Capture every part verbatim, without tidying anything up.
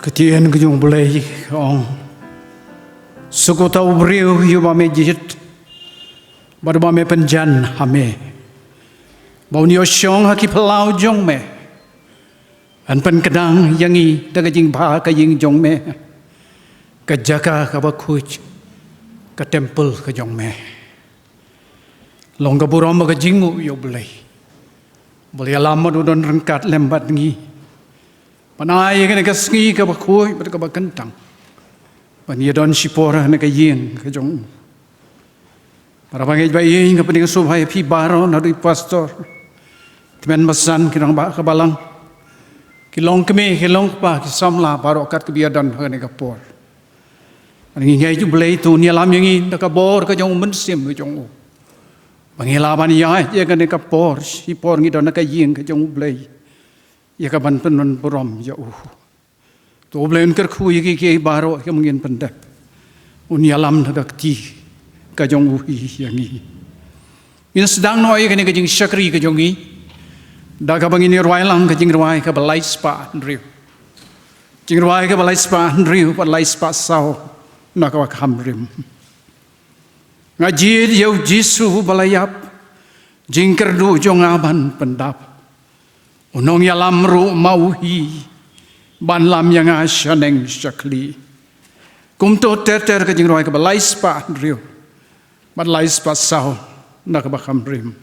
Ka ktien ka jong U Blei ka ong, suk uta u briew uba me jied bad uba me pynjan ha me, ba un ïoh shong ha ki phyllaw jong me. Yn pynkdang ïa ngi da ka jingbha ka ïing jong me, ka jaka kaba khuid, ka templ ka jong me. Long ka burom bad ka jingnguh ïa U Blei ba u ïalam bad u don ryngkat lem bad ngi, ban ai ïa kane ka sngi kaba khuid bad kaba kyntang ban ïa don shipor ha kane ka ïing ka jong u. Para bangeit ba ïeit, nga pdiang sngewbha ïa phi baroh, naduh i pastor, tymmen basan, ki rangbah ka balang, ki longkmie, ki longkpa, ki samla baroh kat kiba ïadon ha kane ka por. Ngi ngeit U Blei to un ïalam ïa ngi da ka bor ka jong U Mynsiem ka jong u, ba ngi lah ban ïaid ïa kane ka por, shipor ngi don ha ka ïing ka jong U Blei, ïa ka ban pynbun burom ïa u. To U Blei un kyrkhu ïa ki, ki baroh kiba ngin pyndep, un ïalam da ka kti ka jong u hi ïa ngi. Ngin sdang noh ïa kane ka jingshakri ka jong ngi da kaba ngin ïa rwai lang ka jingrwai kaba lai spah hynriew. Jingrwai kaba lai spah hynriew bad lai spah saw na kaba kham rim. Nga jied ïa U Jisu ba la ïap, jingkyrduh jong nga ban pyndap. U Nongïalam ruh ma u hi, ban lam ïa nga shaneng shakhlieh. Kumto ter ter ka jingrwai kaba lai spah hynriew bad lai spah saw na kaba kham rim.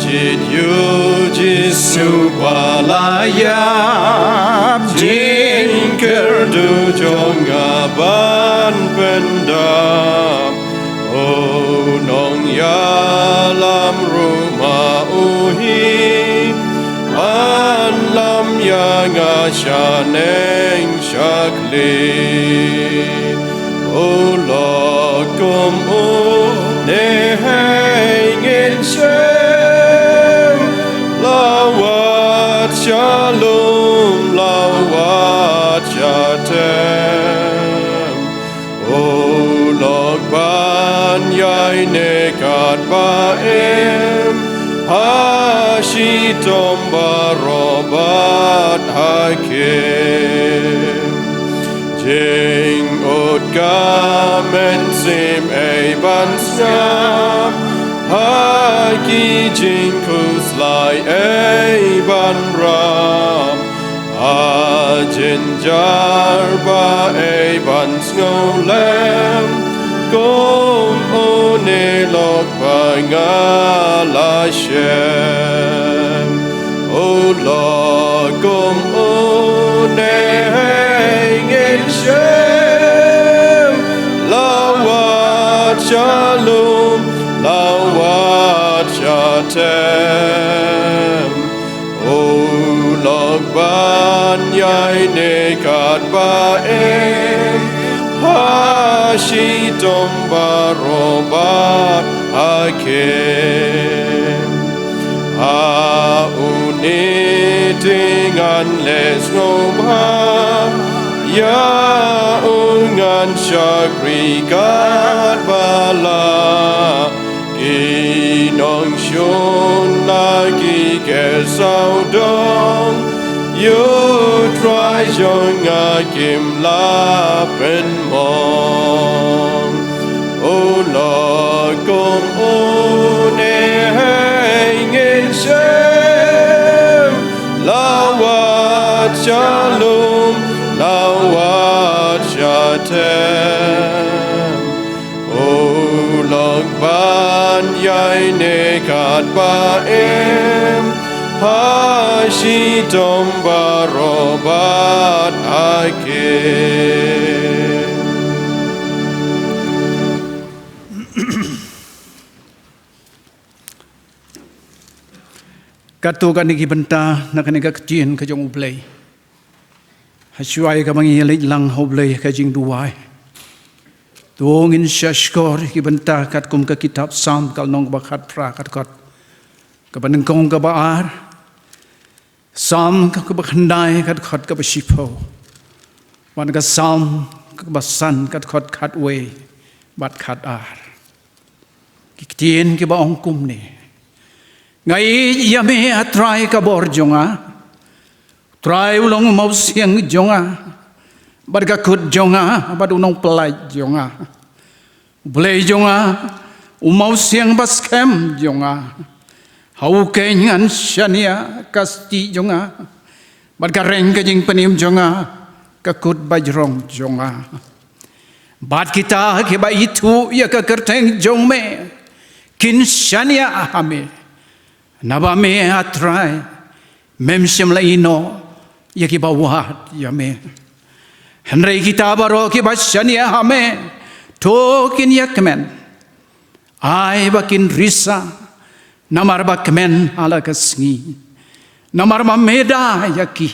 Jied ïa U Jisu ba la ïap, jingkyrduh jong nga ban pyndap. O Nongïalam ruh ma u hi, ban lam ïa nga shaneng shakhlieh. O Lord, kum une hei ngin shem, la wad sha lum, la wad sha them. O Lord, ban ïaineh katba im, ha shitom baroh bad ha khim. Jingud ka mynsiem ei ban sngap, ha ki jingkhuslai ei ban rap, ha jynjar ba ei ban sngewlem. Kum une lok ba nga la shem. O Lord, kum une hei ngin shem, la wad sha lum, la wad sha them. O Lord, ban ïaineh katba im, ha shitom baroh bad ha khim. Ha une te ngan leh sngewbha ïa u, ngan shakri katba lah. Ki nongshun na ki kyrsaw dong, ïa U Trai jong nga kim lah pynmong. O Lord, kum une hei ngin shem, la wad sha lum, la wad sha them. O Lord, ban ïaineh katba im, ha shitom baroh bad ha khim. Katto katne ki bynta na kane ka ktien ka jong U Blei. Hashwa ïa kaba ngi ïa leit lang ha U Blei ka jingduwai, to ngin sa shkor ïa ki bynta katkum ka kitab Salm ka lynnong ba khatphra, ka dkhot kaba nyngkong, kaba ar. Salm ka kaba khyndai ka dkhot kaba shiphew. Bad ka Salm ka kaba san ka dkhot khatwei bad khatar. Ki ktien kiba ong kumne. Nga ïeit ïa me, A Trai, ka bor jong nga. Trai u long u mawsiang jong nga, bad ka kut jong nga, bad u nongpyllait jong nga. U Blei jong nga, u mawsiang ba skhem jong nga. Ha u keiñ ngan shaniah, ka stieh jong nga, bad ka reng ka jingpynim jong nga, ka kut bajrong jong nga. Bad kita kiba ithuh ïa ka kyrteng jong me, kin shaniah ha me. Naba me, A Trai, mem shym la ïehnoh ïa kiba wad ïa me. Hynrei kita baroh kiba shaniah ha me, to kin ïakmen. Ai ba kin risa, namar ba kmen ha la ka sngi. Namar ba me da ïa ki.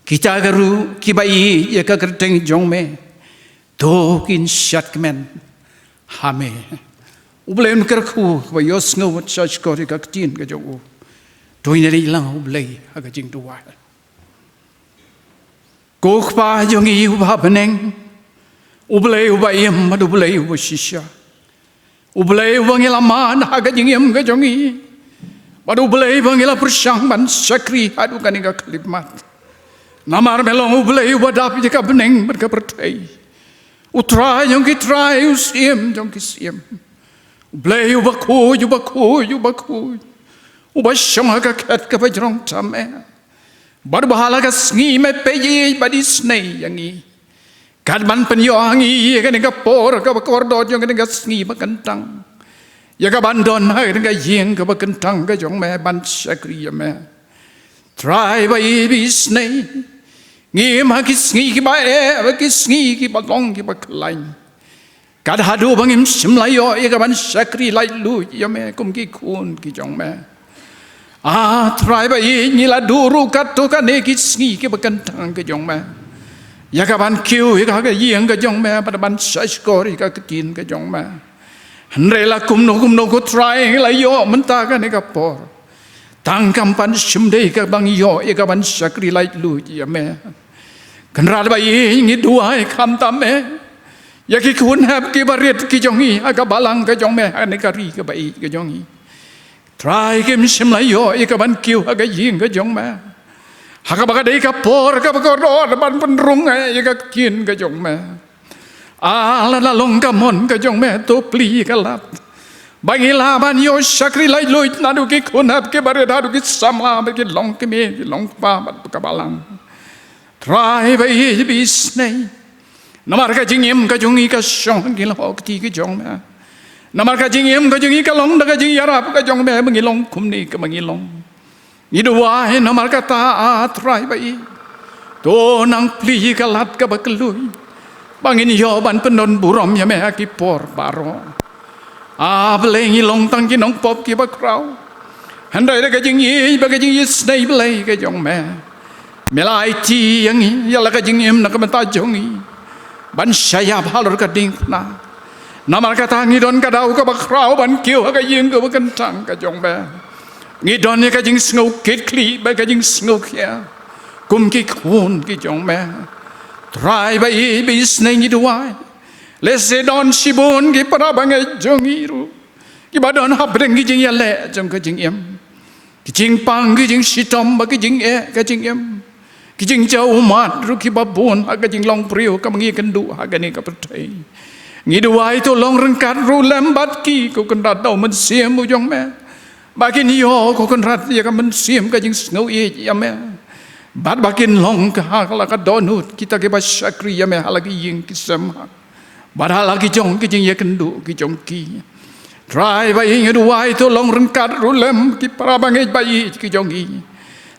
Kita ruh kiba ïeit ïa ka kyrteng jong me, to kin shad kmen ha me. U Blei un kyrkhu ba ïohsngew wat sha shkor ïa ka ktien ka jong u. To ngin ïalang ha u Blei ha ka jingduwai. Ko Kpa jong ngi uba ha bneng, u Blei uba im bad u Blei uba shisha. U Blei uba ngi la mad ha ka jingim ka jong ngi, bad u Blei uba ngi la pyrshang ban shakri haduh kane ka khyllipmat. Namar me long u Blei uba dap ïa ka bneng bad ka pyrthei. U Trai jong ki trai, u Syiem jong ki syiem. U Blei uba khuid, uba khuid, uba khuid. Uba shong ha ka khet kaba jrong tam eh. Bad uba ha la ka sngi me peit bad isynei ïa ngi. Kat ban pynïoh ha ngi ïa kane ka por kaba kordor jong kane ka sngi ba kyntang. Ïa ka ban don ha kane ka ïing kaba kyntang ka jong me ban shakri ïa me. Trai ba ïeit ba isynei. Ngi im ha ki sngi kiba eh, ha ki sngi kiba long kiba khlaiñ. Kat haduh ba ngim shym la ïoh ïa ka ban shakri laitluid ïa me kum ki khun ki jong me. A Trai ba ïeit, ngi la duh ruh katto katne ki sngi kiba kyntang ki jong me. Ïa ka ban kiew ïa ka, ka ïing ka jong me, bad ban sha shkor ïa ka ktien ka jong me. Hynrei la kumno kumno ko Trai ngi la ïoh mynta kane ka por. Tang kam pat shym dei kaba ngi ïoh ïa ka ban shakri laitluid ïa me. Kynrad ba ïeit, ngi duwai khamtam eh ïa ki khun hep kiba rit ki jong ngi ha ka balang ka jong me, ha kane ka ri kaba ïeit ka jong ngi. Trai kim shym la ïoh ïa ka ban kiew ha ka ïing ka jong me. Ha kaba ka dei ka por kaba kordor ban pynrung eh ïa ka ktien ka jong me. A la na long ka mon ka jong me, to plie ka lad. Ba ngi lah ban ïoh shakri laitluid naduh ki khun hep kiba rit haduh ki samla bad ki longkmie, ki longkpa bad ka balang. Trai ba ïeit ba isynei. Namar ka jingim ka jong ngi ka shong ha ki lyoh kti ki jong me. Namar ka jingim ka jong ngi ka long da ka jingïarap ka jong me ba ngi long kumne kaba ngi long. Ngi duwai namar kata, A Trai ba ïeit. To nang plie ka lad kaba kylluid. Ba ngin ïoh ban pyndon burom ïa me ha ki por baroh. A Blei, ngi long tang ki nongpop kiba khraw. Hynrei da ka jingïeit bad ka jingisynei Blei ka jong me, me la aiti ïa ngi, ïa la ka jingim na ka bynta jong ngi, ban sha ïap halor ka diengphna. Namar kata ngi don ka daw kaba khraw ban kiew ha ka ïing kaba kyntang ka jong me. Ngi don ïa ka jingsngew kit khlieh bad ka jingsngew khia kum ki khun ki jong me. Trai ba ïeit ba isynei, ngi duwai, lehse don shibun ki para bangeit jong ngi ruh kiba don hapdeng ki jingïaleh jong ka jingim, ki jingpang, ki jingshitom bad ki jingeh ka jingim, ki jingjaw ummat ruh kiba bun ha ka jinglong briew kaba ngi ïakynduh ha kane ka pyrthei. Ngi duwai to long ryngkat ruh lem bad ki, ko Kynrad, da u Mynsiem u jong me, ba kin ïoh, ko Kynrad, ïa ka mynsiem ka jingsngew ïeit ïa me. Bad ba kin long ka ha la ka dohnud kita kiba shakri ïa me ha la ki ïing ki sem, bad ha la ki jong ki jingïakynduh ki jong ki. Trai ba ïeit, ngi duwai to long ryngkat ruh lem ki para bangeit ba ïeit ki jong ngi.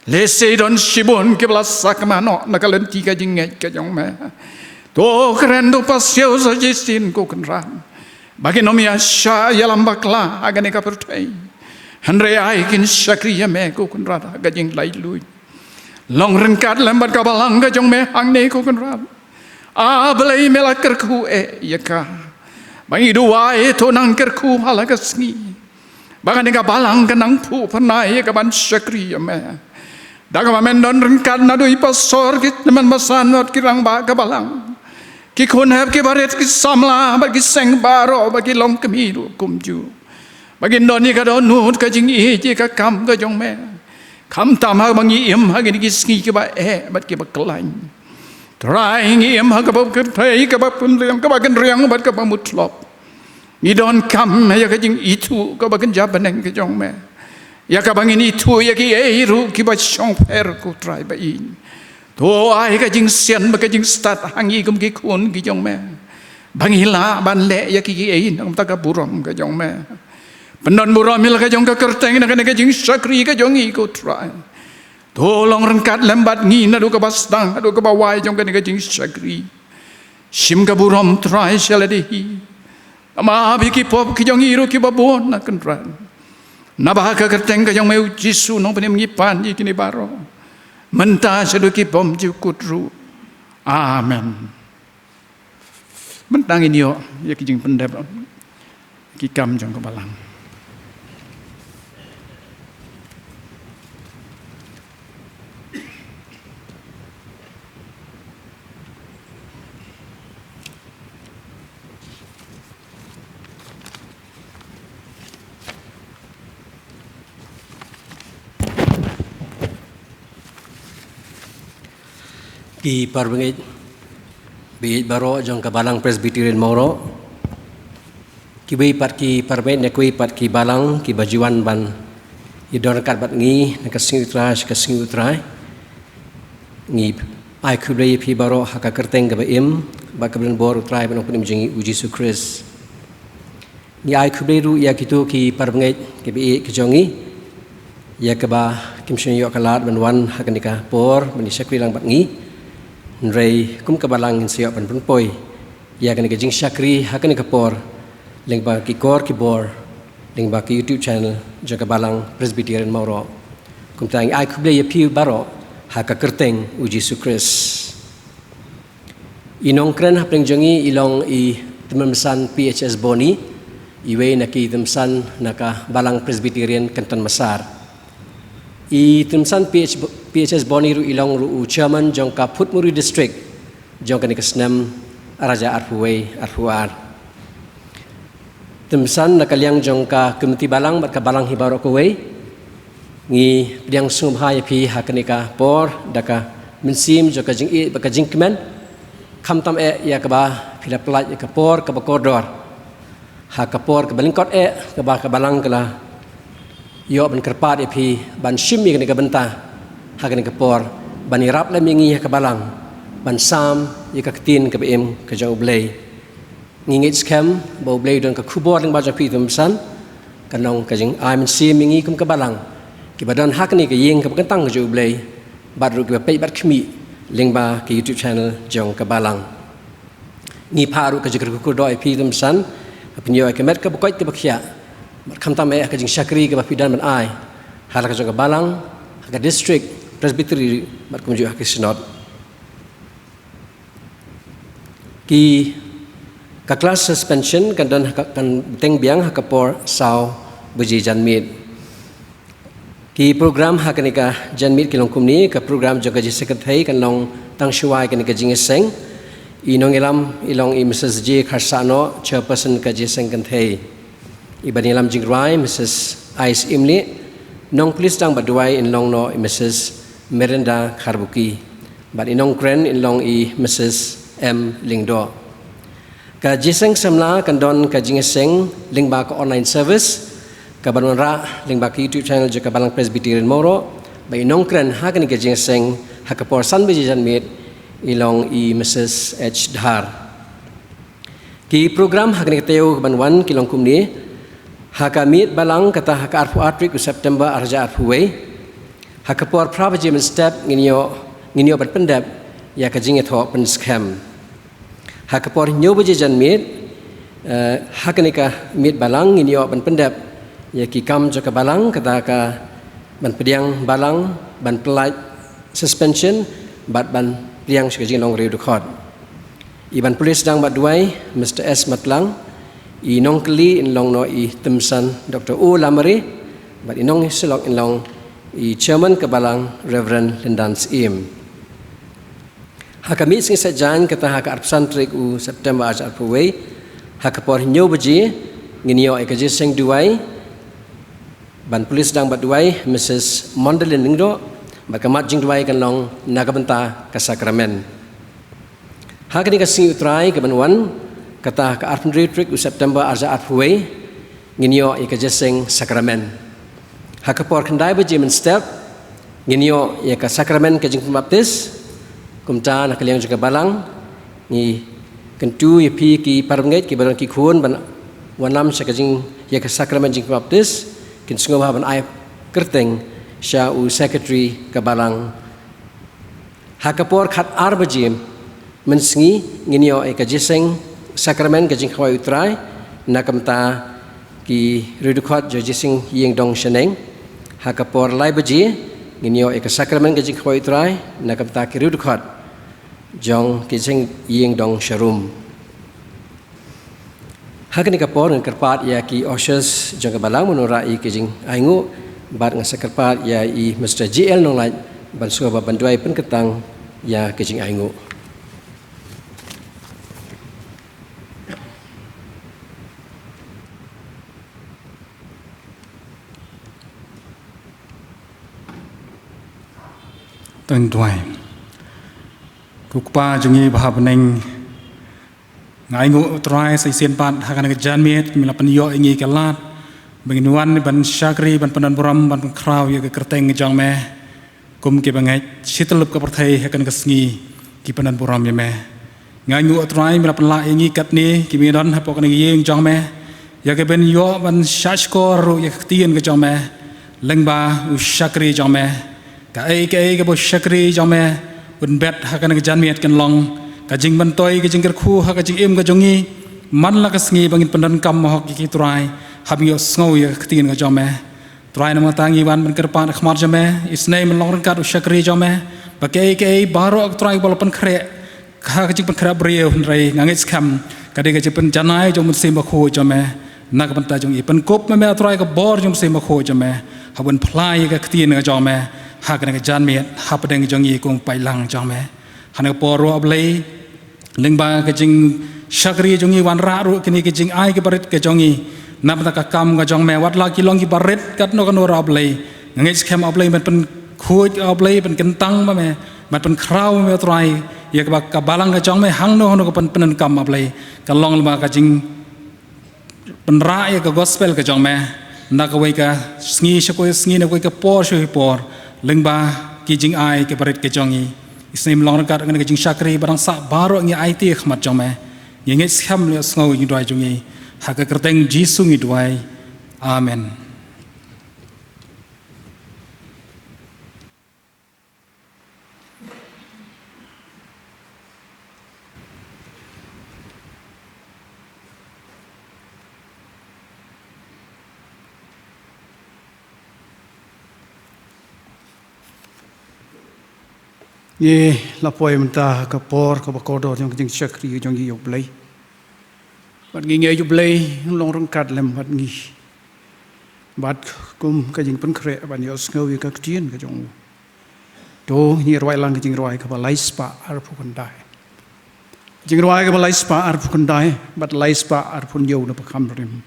Lehse don shibun kiba la sakma noh na ka lynti ka jingngeit ka jong me. To kren, to pasiaw sa shisien, ko Kynrad, ba kin ym ïa shah ïalam bakla ha kane ka pyrthei. Hynrei ai kin shakri ïa me, ko Kynrad, ha ka jinglaitluid. Long ryngkat lem bad ka balang ka jong me hangne, ko Kynrad. A Blei, me la kyrkhu eh ïa ka. Ba ngi duwai to nang kyrkhu ha la ka sngi, ba kane ka balang kan nang phuh pyrnai ïa ka ban shakri ïa me. Da kaba men don ryngkat naduh i pastor, ki tymmen basan bad ki rangbah ka balang, ki khun hep, ki barit, ki samla bad ki seng baroh bad ki longkmie ruh kumjuh. Ba ngin don ïa ka dohnud ka jingïeit ïa ka kam ka jong me. Khamtam haba ngi im ha kine ki sngi kiba eh bad kiba khlaiñ, Trai, ngi im ha kaba kynthei, kaba pynriang, kaba kynriang bad kaba mutlop. Ngi donkam ïa ka jingithuh kaba kynja bneng ka jong me, ïa kaba ngin ithuh ïa kiei ruh kiba shongpher, ko Trai ba ïeit. To ai ka jingsian bad ka jingstad ha ngi kum ki khun ki jong me, ba ngi lah ban leh ïa kiei na ka bynta ka burom ka jong me. Pyndon burom ïa la ka jong ka kyrteng na kane ka jingshakri ka jong ngi, ko Trai. To long ryngkat lem bad ngi naduh kaba sdang haduh kaba wai jong kane ka jingshakri. Shim ka burom, Trai, sha lade hi. Namar ba ki pop ki jong ngi ruh kiba bun na kynran. Naba ha ka kyrteng ka jong me, U Jisu Nongpynim, ngi pan ïa kine baroh, mynta shaduh ki bymjukut ruh. Amen. Mynta ngin ïoh ïa ki jingpyndep ki kam jong ka balang. Ki para bangeit, bangeit baroh jong ka Balang Presbyterian Mawroh, kiwei pat ki para bangeit ne kiwei pat ki balang kiba ju wan ban ïadon ryngkat bad ngi na ka Sngi U Trai sha ka Sngi U Trai. Ngi ai khublei ïa phi baroh ha ka kyrteng kaba im bad kaba donbor U Trai bad Nongpynim jong ngi, U Jisu Khrist. Ngi ai khublei ruh ïa kito ki para bangeit kiba ïeit ki jong ngi, ïa kaba kim shym ïoh ka lad ban wan ha kane ka por ban ïa shakri lang bad ngi. Hynrei kum ka balang ngin sa ïoh ban pynpoi ïa kane ka jingshakri ha kane ka por lyngba ki kor ki bor, lyngba ki YouTube channel jong ka Balang Presbyterian Mawroh. Kumta ngi ai khublei ïa phi baroh ha ka kyrteng U Jisu Khrist. I nongkren hapdeng jong ngi i long i Tymmen Basan P H S Boni, iwei na ki tymmen basan na ka Balang Presbyterian Kynton Massar. I Tymmen Basan P H, P H S Boni ruh i long ruh u chairman jong ka Phutmuri District jong kane ka snem ar hajar arphew wei arphew ar. Tymmen basan na ka liang jong ka Komiti Balang bad ka balang hi baroh kawei, ngi pdiang sngewbha ïa phi ha kane ka por da ka mynsiem jong ka jingïeit bad ka jingkmen, khamtam eh ïa kaba phi la pyllait ïa ka por kaba kordor, ha ka por kaba lyngkot eh kaba ka balang ka la ïoh ban kyrpad ïa phi ban shim ïa kane ka bynta ha kane ka por, ban ïarap lem ïa ngi ha ka balang ban sam ïa ka ktien kaba im ka jong U Blei. Ngi ngeit skhem ba U Blei u don ka khubor lyngba jong phi i tymmen basan, kan long ka jingai mynsiem ïa ngi kum ka balang kiba don ha kane ka ïing kaba kyntang ka jong U Blei, bad ruh kiba peit bad khmih lyngba ka YouTube channel jong ka balang. Ngi phah ruh ka jingkyrkhu kyrdoh ïa phi i tymmen basan, ka pynïoh ïa ka met kaba koit kaba khiah, bad khamtam eh ka jingshakri kaba phi don ban ai ha la ka jong ka balang, ha ka district, presbytery, bad kumjuh ha ka synod. Ki, ka class suspension kan don ha ka, kan bteng biang ha ka por saw baje janmiet. Ki program ha kane ka janmiet ki long kumne: ka program jong ka jingïaseng kynthei kan long tang shuwa ïa kane ka jingïaseng. I nongïalam i long i Mrs J Kharsahnoh, chairperson ka jingïaseng kynthei. I ban ïalam jingrwai Mrs Ais Imli, nongpule sdang bad duwai in long noh i Mrs Merinda Kharbuki, bad i nongkren in long i Mrs M Lyngdoh. Ka jingïaseng samla kan don ka jingïaseng lyngba ka online service, kaban wanrah lyngba ka YouTube channel jong ka Balang Presbyterian Mawroh, bad i nongkren ha kane ka jingïaseng ha ka por san baje janmiet i long i Mrs H Dhar. Ki program ha kane ka taïew kaban wan ki long kumne: ha ka miet balang kata ha ka arphew ar tarik u September ar hajar arphew wei, ha ka por phra baje mynstep ngin ïoh, ngin ïoh ban pyndep ïa ka jingïathoh pynskhem. Ha ka por hynñiew baje janmiet, eh, ha kane ka miet balang ngin ïoh ban pyndep ïa ki kam jong ka balang, kata ka ban pdiang balang, ban pyllait suspension, bad ban pdiang sha ka jinglong riewdkhot. I ban pule sdang bad duwai Mr S Matlang, i nongkylli in long noh i tymmen basan Doctor O Lamare, bad i nongïasyllok in long i Chairman ka Balang, Reverend Lyndan Syiem. Ha ka mih sngi Saitjaiñ, kata ha ka arphew san tarik u September arhajar arphew wei, ha ka por hynñiew baje, ngin ïoh ïa ka jingïaseng duwai ban pule sdang bad duwai Missus Mondalin Lyngdoh, bad ka mat jingduwai kan long na ka bynta ka sakramen. Ha kane ka sngi U Trai kaban wan, kata ka arphew hynriew tarik u September arhajar arphew wei, ngin ïoh ïa ka jingïaseng sakramen. Ha ka por khyndai baje mynstep, ngin ïoh ïa ka sakramen ka jingpynbaptis. Kumta na ka liang jong ka Balang, ngi kyntu ïa phi ki parabangeit kiba don ki khun ban wanlam sha ka jing, ïa ka sakramen jingpynbaptis, kin sngewbha ban ai kyrteng sha u Secretary ka Balang. Ha ka por khatar baje mynsngi, ngin ïoh ïa ka jingïaseng sakramen ka jingkhawai U Trai na ka bynta ki riewdkhot jong ka jingïaseng ïing dong shaneng. Ha ka por lai baje, ngin ïoh ïa ka sakramen ka jingkhawai U Trai na ka bynta ki riewdkhot jong ka jingïaseng ïing dong sharum. Ha kane ka por ngan kyrpad ïa ki ushers jong ka Balang ban wanrah ïa ka jingainguh, bad ngan sa kyrpad ïa i Mister J L Nonglait ban sngewbha ban duwai pynkyntang ïa ka jingainguh. Tang duwai. Ko Kpa jong ngi ba ha bneng, nga ainguh, Trai, sa shisien pat ha kane ka janmiet me la pynïoh ïa ngi ka lad ba ngin wan ban shakri, ban pyndonburom, ban pynkhraw ïa ka kyrteng jong me, kum ki bangeit shi tylli ka pyrthei ha kane ka sngi ki pyndonburom ïa me. Nga ainguh, Trai, me la pynlah ïa ngi katne kiba ngi don hapoh kane ka ïing jong me, ïa kaban ïoh ban shahshkor ruh ïa ka ktien ka jong me lyngba u shakri jong me. Kaei kaei kaba u shakri jong me un bet ha kane ka janmiet kan long ka jingmyntoi, ka jingkyrkhu ha ka jingim ka jong ngi man la ka sngi ba ngin pyndonkam mo hok ïa ki, Trai, haba ngi ïohsngew ïa ka ktien ka jong me. Trai, namar kata ngi wan ban kyrpad ha khmat jong me, isynei men long ryngkat u shakri jong me, ba kaei kaei baroh, Trai, ba la pynkhreh ha ka jingpynkhreh briew, hynrei nga ngeit skhem ka dei ka jingpynjanai jong u Mynsiem Bakhuid jong me. Na ka bynta jong ngi pynkup me, me, Trai, ka bor jong u Mynsiem Bakhuid jong me, haba un phla ïa ka ktien ka jong me ha kane ka janmiet hapdeng jong ngi kum u paidlang jong me. Ha kane ka por ruh, A Blei, lyngba ka jingshakri jong ngi, wanrah ruh kine ki jingai kiba rit ka jong ngi na bynta ka kam ka jong me, wat la ki long kiba rit katno katno ruh, A Blei, nga ngeit skhem, A Blei, men pynkhuid, A Blei, pynkyntang ma me, men pynkhraw ma me, Trai, ïa kaba ka Balang ka jong me hangno hangno ka pyn, pyndonkam, A Blei, kan long lyngba ka jing pynrah ïa ka gospel ka jong me na kawei ka sngi sha kawei ka sngi, na kawei ka por sha kawei ka por, lyngba ki jingai kiba rit ka jong ngi. Isynei men long ryngkat ha kane ka jingshakri ba dang sah baroh, ngi aiti ha khmat jong me. Ngi ngeit skhem, ïohsngew ïa ka jingduwai jong ngi ha ka kyrteng Jisu ngi duwai. Amen. Ngi la poi mynta ha ka por kaba kordor jong ka jingshakri jong ngi ïa U Blei. Bad ngi ngeit U Blei un long ryngkat lem bad ngi, bad kum ka jingpynkhreh ban ïohsngew ïa ka ktien ka jong u. To ngin ïa rwai lang ka jingrwai kaba lai spah arphew khyndai. Jingrwai kaba lai spah arphew khyndai bad lai spah arphew hynñiew na ba kham rim.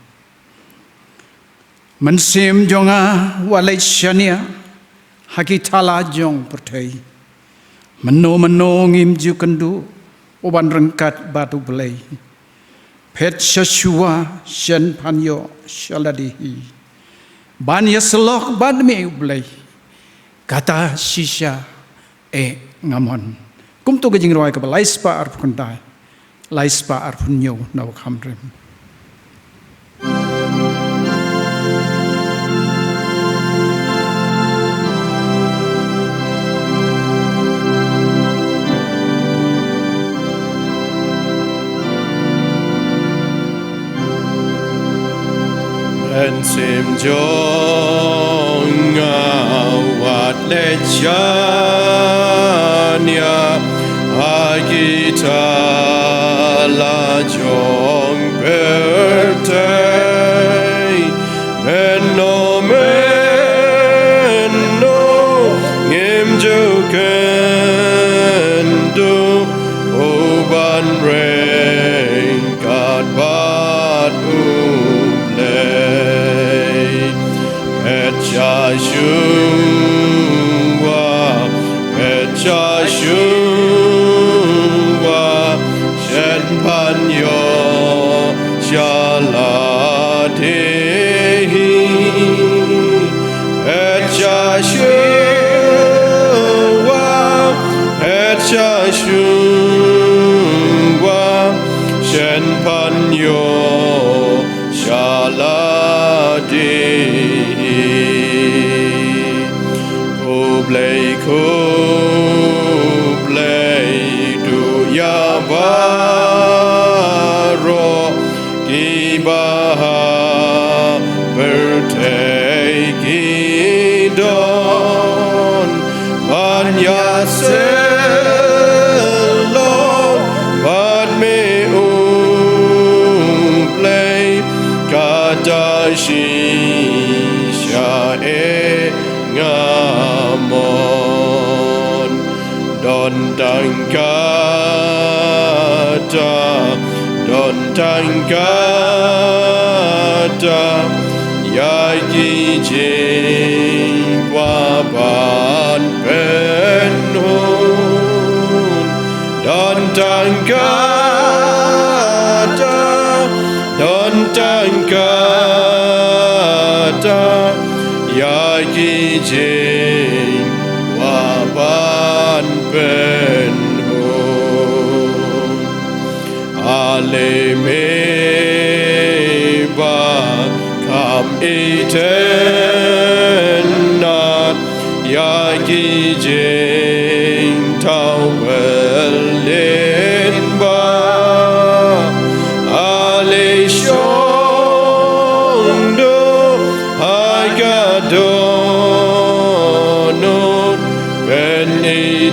Mynsiem jong nga, wat leit shaniah ha ki thala jong pyrthei. Mynno mynno ngim ju kynduh u ban ryngkat bad U Blei. Phet sha shuwa shen phan ïoh sha lade hi ban ïasyllok bad me, U Blei. Kata shisha eh nga mon. Kumto ka jingrwai kaba lai spah arphew khyndai, lai spah arphew hynñiew na ba kham rim. Mynsiem jong nga, wat leit shaniah ha ki thala jong pyrthei. Mynno mynno Selah bad me U Blei, kata shisha eh nga mon. Don tang kata, don tang kata, ïa ki jingkwah ban pynhun. Don tang kata, don tang kata, ïa ki jingkwah ban pynhun. Ale me ba kham itynnad ïa ki jingthaw lyngba. Ale shong duh ha ka dohnud, pynitynnad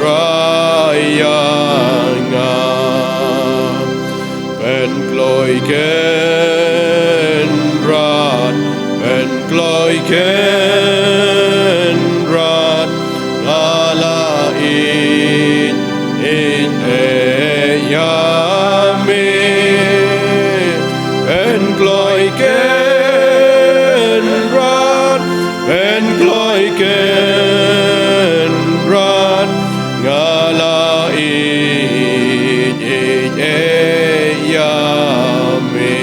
Trai ïa nga. Pynkloi Kynrad, pynkloi Kynrad, nga la ïeit, ïeit eh ïa me. Pynkloi Kynrad, pynkloi Kynrad, nga la ïeit, ïeit eh ïa me.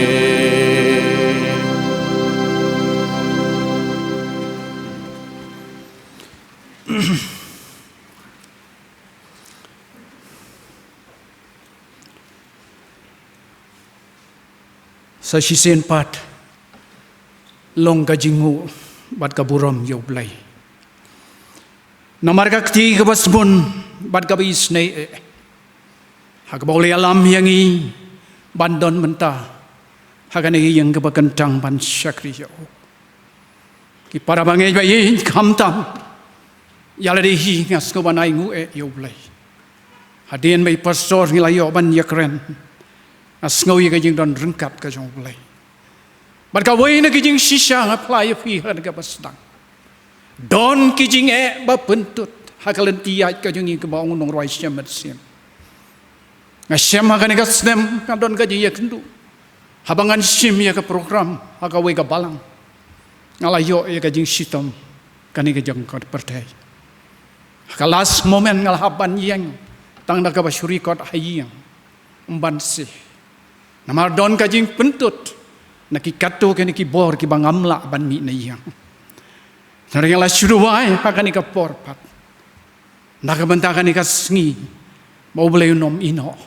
Sa shisien pat, long ka jingnguh bad ka burom ïa U Blei. Namar ka kti kaba sbun bad kaba isynei eh, ha kaba u la ïalam ïa ngi ban don mynta ha kane ka ïing kaba kyntang ban shakri ïa u. Ki para bangeit ba ïeit, khamtam ïa lade hi nga sngew ban ainguh eh ïa U Blei. Hadien ba i pastor ngi la ïoh ban ïakren, nga sngew ïa ka jingdon ryngkat ka jong U Blei. Bad kawei na ki jingshisha nga phla ïa phi ha kaba sdang, don ki jingeh ba pyntut ha ka lynti ïaid ka jong ngi, kaba ong u nongrwai Shem Mynsiem. Nga shem ha kane ka snem nga don ka jingïakynduh, haba ngan shim ïa ka program ha kawei ka balang, nga la ïoh ïa ka jingshitom kane ka jong ka pyrthei. Ha ka last moment nga la hap ban ïeng tang da kaba shu record ha ïing, ym ban sih. Namar don ka jingpyntut na ki katto katne ki bor kiba ngam lah ban mih na ïing. Hynrei nga la shu duwai ha kane ka por pat, na ka bynta kane ka sngi, ba U Blei un ym ïehnoh.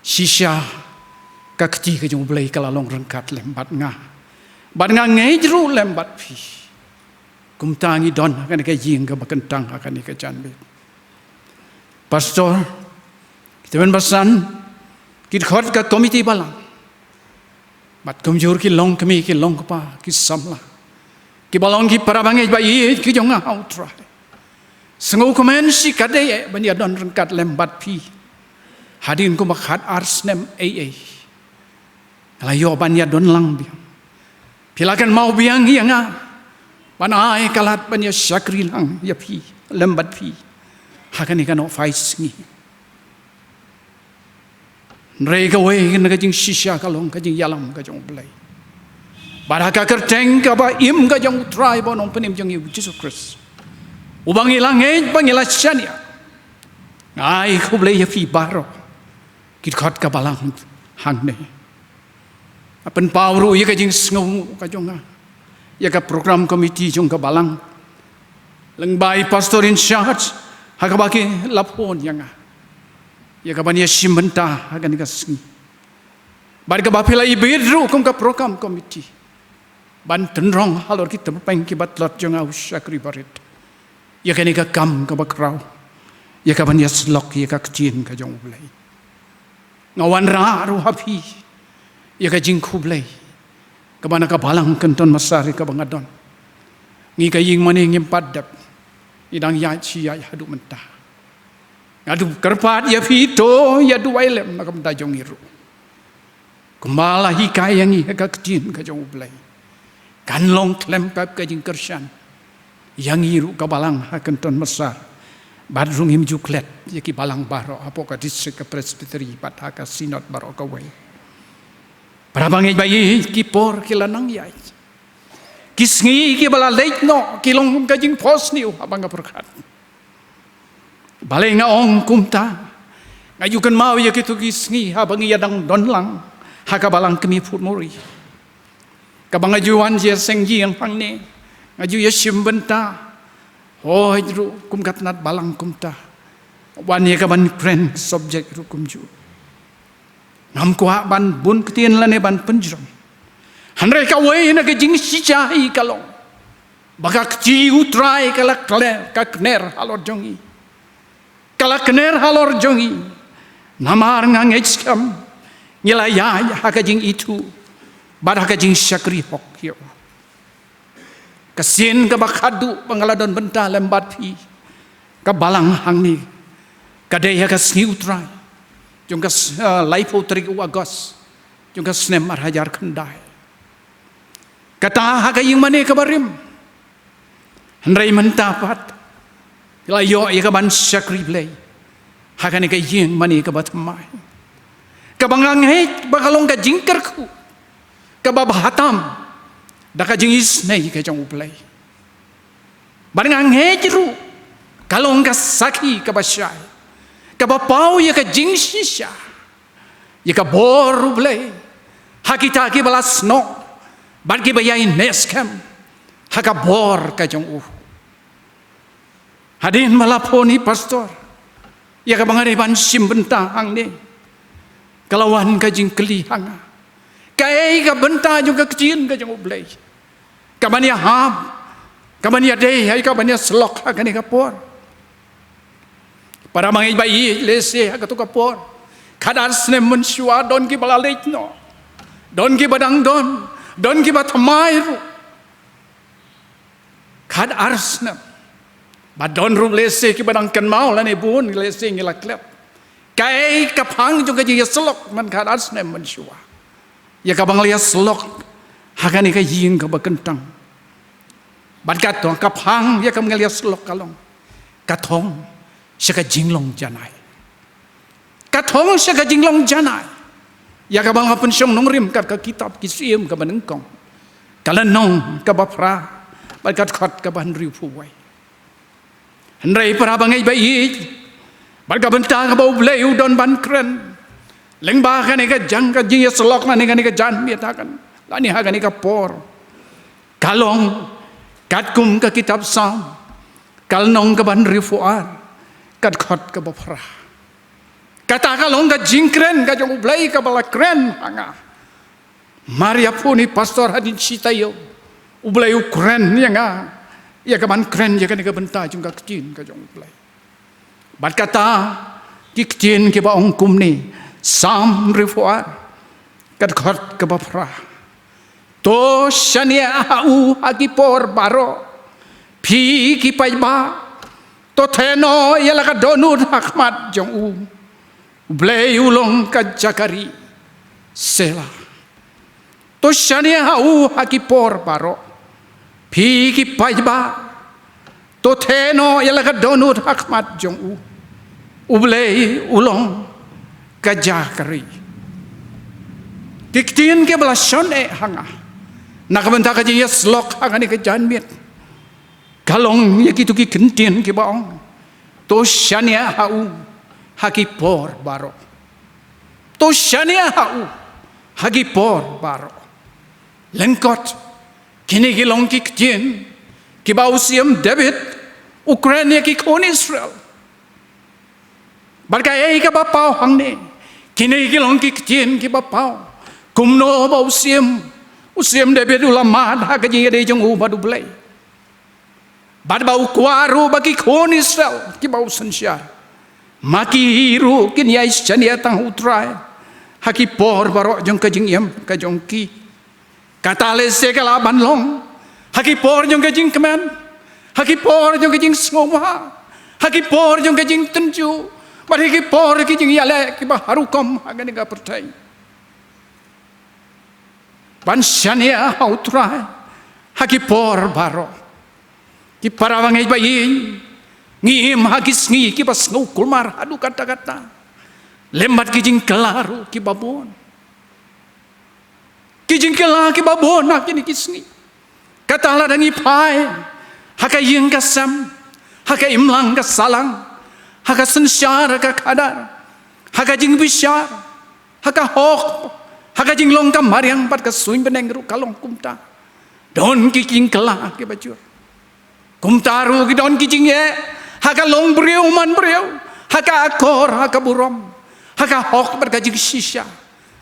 Shisha ka kti ka jong U Blei ka la long ryngkat lem bad nga, bad nga ngeit ruh lem bad phi. Kumta ngi don ha kane ka ïing kaba kyntang ha kane ka janmiet. Pastor, ki tymmen basan, ki dkhot ka komiti balang, bad kumjuh ki longkmie, ki longkpa, ki samla, kiba long ki para bangeit ba ïeit ki jong nga ha U Trai, sngewkmen shikatdei eh ban ïadon ryngkat lem bad phi hadien kumba khatar snem eiei. Nga la ïoh ban ïadon lang biang. Phi la kynmaw biang ïa nga ban ai ka lad ban ïa shakri lang ïa phi, lem bad phi, ha kane ka Nohphai Sngi. Hynrei kawei na ka jingshisha ka long ka jingïalam ka jong U Blei. Bad ha ka kyrteng kaba im ka jong U Trai bad U Nongpynim jong ngi U Jisu Khrist, uba ngi la ngeit, ba ngi la shaniah, nga ai khublei ïa phi baroh ki dkhot ka balang hangne. Nga pynpaw ruh ïa ka jingsngewnguh ka jong nga ïa ka program committee jong ka balang, lyngba i pastor in charge, ha kaba ki la phone ïa nga ïa kaban ïashim bynta ha kane ka sngi. Bad kaba phi la ibit ruh kum ka program committee ban tynrong halor ki tyrpeng kiba tlot jong nga u shakri barit ïa kane ka kam kaba khraw, ïa kaban ïasyllok ïa ka ktien ka jong U Blei. Nga wanrah ruh ha phi ïa ka jingkhublei kaba na ka balang Kynton Massar kaba nga don. Ngi ka ïing mane ngim pat dep, Ngi dang ïaid shi ïaid haduh mynta. Nga dup kyrpad ïa phi to ïa duwai lem na ka bynta jong ngi ruh. Kumba la hikai ïa ngi ha ka ktien ka jong U Blei, kan long khlem pep ka jingkyrshan ïa ngi ruh ka balang ha Kynton Massar. Bad ruh ngim ju klet ïa ki balang baroh hapoh ka district, ka presbytery bad ha ka synod baroh kawei. Para bangeit ba ïeit, ki por ki la nang ïaid. Ki sngi kiba la leit noh ki long kum ka jingphohsniew haba nga pyrkhat. Balei nga ong kumta? Nga ju kynmaw ïa kito ki sngi haba ngi ïa dang don lang ha ka balang kmie Phutmuri, kaba nga ju wan ïaseng ïing hangne, nga ju ïashim bynta. Hooid ruh kum ka tnat balang kumta, wan ïa kaban kren subject ruh kumjuh. Ngam kwah ban bun ktien lane ban pynjrong. Hynrei kawei na ka jingshisha hi ka long ba ka kti U Trai ka la kle-, ka kner halor jong ngi. Ka la kner halor jong ngi. Namar nga ngeit skhem ngi la ïaid ha ka jingithuh bad ha ka jingshakri hok ïa U. Ka sien kaba khadduh ba nga la don bynta lem bad phi, ka balang hangne, ka dei ha ka sngi U Trai jong ka s-, eh, laiphew tarik u August jong ka snem ar hajar khyndai. Kata ha ka ïing mane kaba rim. Hynrei mynta pat phi la ïoh ïa kaban shakri Blei ha kane ka ïing mane kaba thymmai, kaba nga ngeit ba ka long ka jingkyrkhu kaba bha tam da ka jingisynei ka jong U Blei. Bad nga ngeit ruh ka long ka sakhi kaba shai, kaba paw ïa ka jingshisha ïa ka bor U Blei ha kita kiba la snoh bad kiba ïai neh skhem ha ka bor ka jong U. Hadien ba la phone i pastor ïa kaba nga dei ban shim bynta hangne, ka la wan ka jingkylli ha nga, kaei ka bynta jong ka ktien ka jong U Blei kaban ïahap, kaban ïadei, ïa kaban ïasyllok ha kane ka por? Para bangeit ba ïeit, lehse ha kato ka por, khadar snem mynshuwa, don kiba la leit noh, don kiba dang don, don kiba thymmai ruh. Khadar snem. Ba don ruh lehse kiba dang kynmaw lane bun lehse ngi la klet. Kaei ka phang jong ka jingïasyllok man khadar snem mynshuwa ïa kaba nga la ïasyllok ha kane ka ïing kaba kyntang? Bad kato ka phang ïa kaba nga la ïasyllok ka long, ka thong sha ka jinglong janai. Ka thong sha ka jinglong janai ïa kaba nga pynshong nongrim kat ka kitab Ki Syiem kaba nyngkong, ka lynnong kaba phra bad ka dkhot kaba hynriewphew wei. Hynrei para bangeit ba ïeit, bad ka bynta kaba U Blei u don ban kren lyngba kane ka jang ka jingïasyllok lane kane ka janmiet ha kane, lane ha kane ka por, ka long katkum ka kitab Salm, ka lynnong kaba hynriewphew ar, ka dkhot kaba phra. Kata ka long ka jingkren ka jong U Blei kaba la kren ha nga. Mar ïa phone i pastor hadien shi taïew, U Blei u kren ïa nga ïa kaban kren ïa kane ka bynta jong ka ktien ka jong U Blei. Bad kata ki ktien kiba ong kumne, Salm hynriewphew ar, ka dkhot kaba phra: To shaniah ha U ha ki por baroh, phi ki paidbah. To theh noh ïa la ka dohnud ha khmat jong U. U Blei u long ka jaka ri. Selah. To shaniah ha U ha ki por baroh, phi ki paidbah. To theh noh ïa la ka dohnud ha khmat jong U. U Blei u long ka jaka ri. Ki ktien kiba la shon eh ha nga na ka bynta ka jingïasyllok ha kane ka janmiet ka long ïa kito ki kyntien kiba ong, to shaniah ha U ha ki por baroh. To shaniah ha U ha ki por baroh. Lyngkot, kine ki long ki ktien kiba u Syiem David u kren ïa ki khun Israel. Bad kaei kaba paw hangne? Kine ki long ki ktien kiba paw kumno ba u Syiem, u Syiem David u la mad ha ka jingïadei jong u bad U Blei. Bad ba u kwah ruh ba ki khun Israel kiba u synshar, ma ki ruh kin ïai shaniah tang ha U Trai ha ki por baroh jong ka jingim ka jong ki. Kata lehse ka lah ban long ha ki por jong ka jingkmen, Ha ki por jong ka jingsngewbha, ha ki por jong ka jingtynjuh, bad ha ki por ki jingïaleh kiba harukom ha kane ka pyrthei. Ban shaniah ha U Trai ha ki por baroh. Ki para bangeit ba ïeit, ngi im ha ki sngi kiba sngew kulmar haduh katta katta, lem bad ki jingkylla ruh kiba bun. Ki jingkylla kiba bun ha kine ki sngi. Kata lada ngi phai ha ka ïing ka sem, ha ka imlang ka sahlang, ha ka synshar ka khadar, ha ka jingbishar, ha ka hok, ha ka jinglong ka mariang bad ka suiñ bneng ruh ka long kumta. Don ki jingkylla kiba jur. Kumta ruh ki don ki jingeh ha ka longbriew manbriew, ha ka akor, ha ka burom, ha ka hok bad ka jingshisha,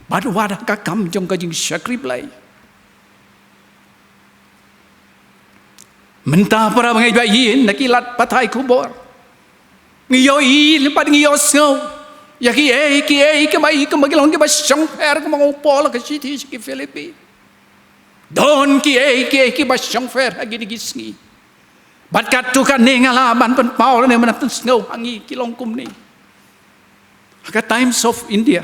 bad wat ha ka kam jong ka jingshakri Blei. Mynta para bangeit ba ïeit, na ki lad pathai khubor ngi ïohi bad ngi ïohsngew ïa kiei kiei kiba, kiba ki long kiba shongfer, kumba ong u Paul ha ka shithi sha ki Philippi. Don kiei kiei kiba shongfer ha kine ki sngi. Bad katto katne nga lah ban pynpaw lane ban pynsngew ha ngi ki long kumne. Ha ka Times of India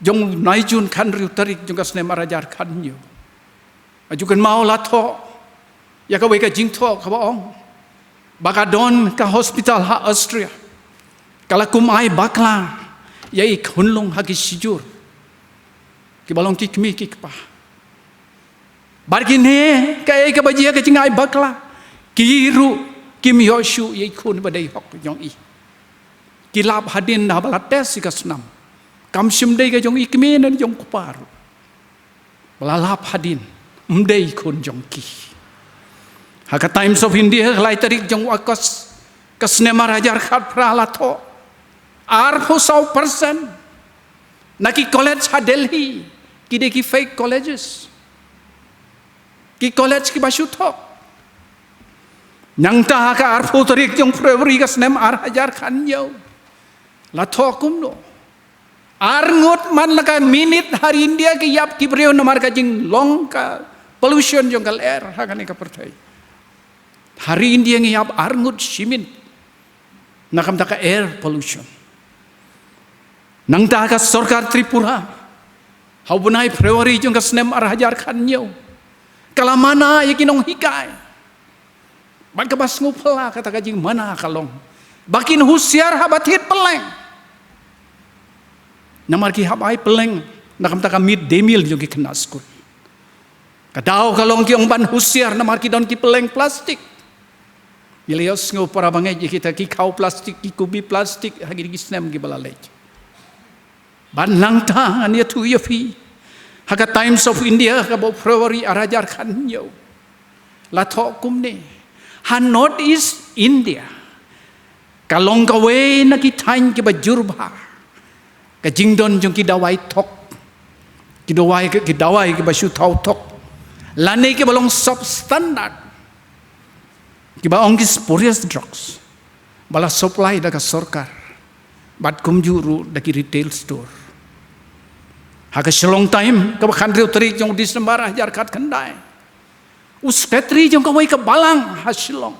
jong u bnai Jun khathynriew tarik jong ka snem arhajar khathynñiew, ha ju kynmaw la thoh ïa kawei ka jingthoh kaba ong ba ka don ka hospital ha Austria ka la kum ai bakla ïa i khunlung ha ki shijur kiba long ki kmie ki kpa. Bad kine, kaei kaba jia ka jingai bakla, ki ruh kim ïoh shuh ïa i khun ba dei hok jong i. Ki lap hadien da ba la test ïa ka snam, kam shym dei ka jong i kmie ne jong kpa ruh. Ba la lap hadien ym dei khun jong ki. Ha ka Times of India, lai tarik jong u August ka snem arhajar khatphra la thoh, arphew saw percent na ki college ha Delhi ki dei ki fake colleges, ki college kiba shu thoh. Nangta ha ka arphew tarik jong February ka snem arhajar khathynñiew la thoh kumno, arngut man la ka minit ha ri India ki ïap ki briew namar ka jinglong ka pollution jong ka lyer ha kane ka pyrthei. Ha ri India ngi ïap arngut shi minit na ka bynta ka air pollution. Nangta ka sorkar Tripura ha u bnai February jong ka snem arhajar khathynñiew ka la mana ïa ki nonghikai. Bad kaba sngewphylla kata ka jingmana ka long ba kin husiar haba thied pylleng, namar ki hap ai pylleng na ka bynta ka mid day meal jong ki khynnah skul. Ka daw ka long ki ong ban husiar namar ki don ki pylleng plastik. Ngi la ïohsngew para bangeit ïa kita ki khaw plastik, ki kubi plastik ha kine ki snem kiba la leit. Bad nangta ngan ïathuh ïa phi, ha ka Times of India kaba u February arhajar khathynñiew la thoh kumne, ha North East India ka long kawei na ki thaiñ kiba jur bha ka jingdon jong ki dawai thok, ki dawai, ki dawai kiba shu thaw thok lane kiba long substandard, kiba ong ki spurious drugs, ba la supply da ka sorkar bad kumjuh ruh da ki retail store. Ha ka Shillong Times kaba khathynriew tarik jong u December arhajar khatkhyndai, u secretary jong kawei ka balang ha Shillong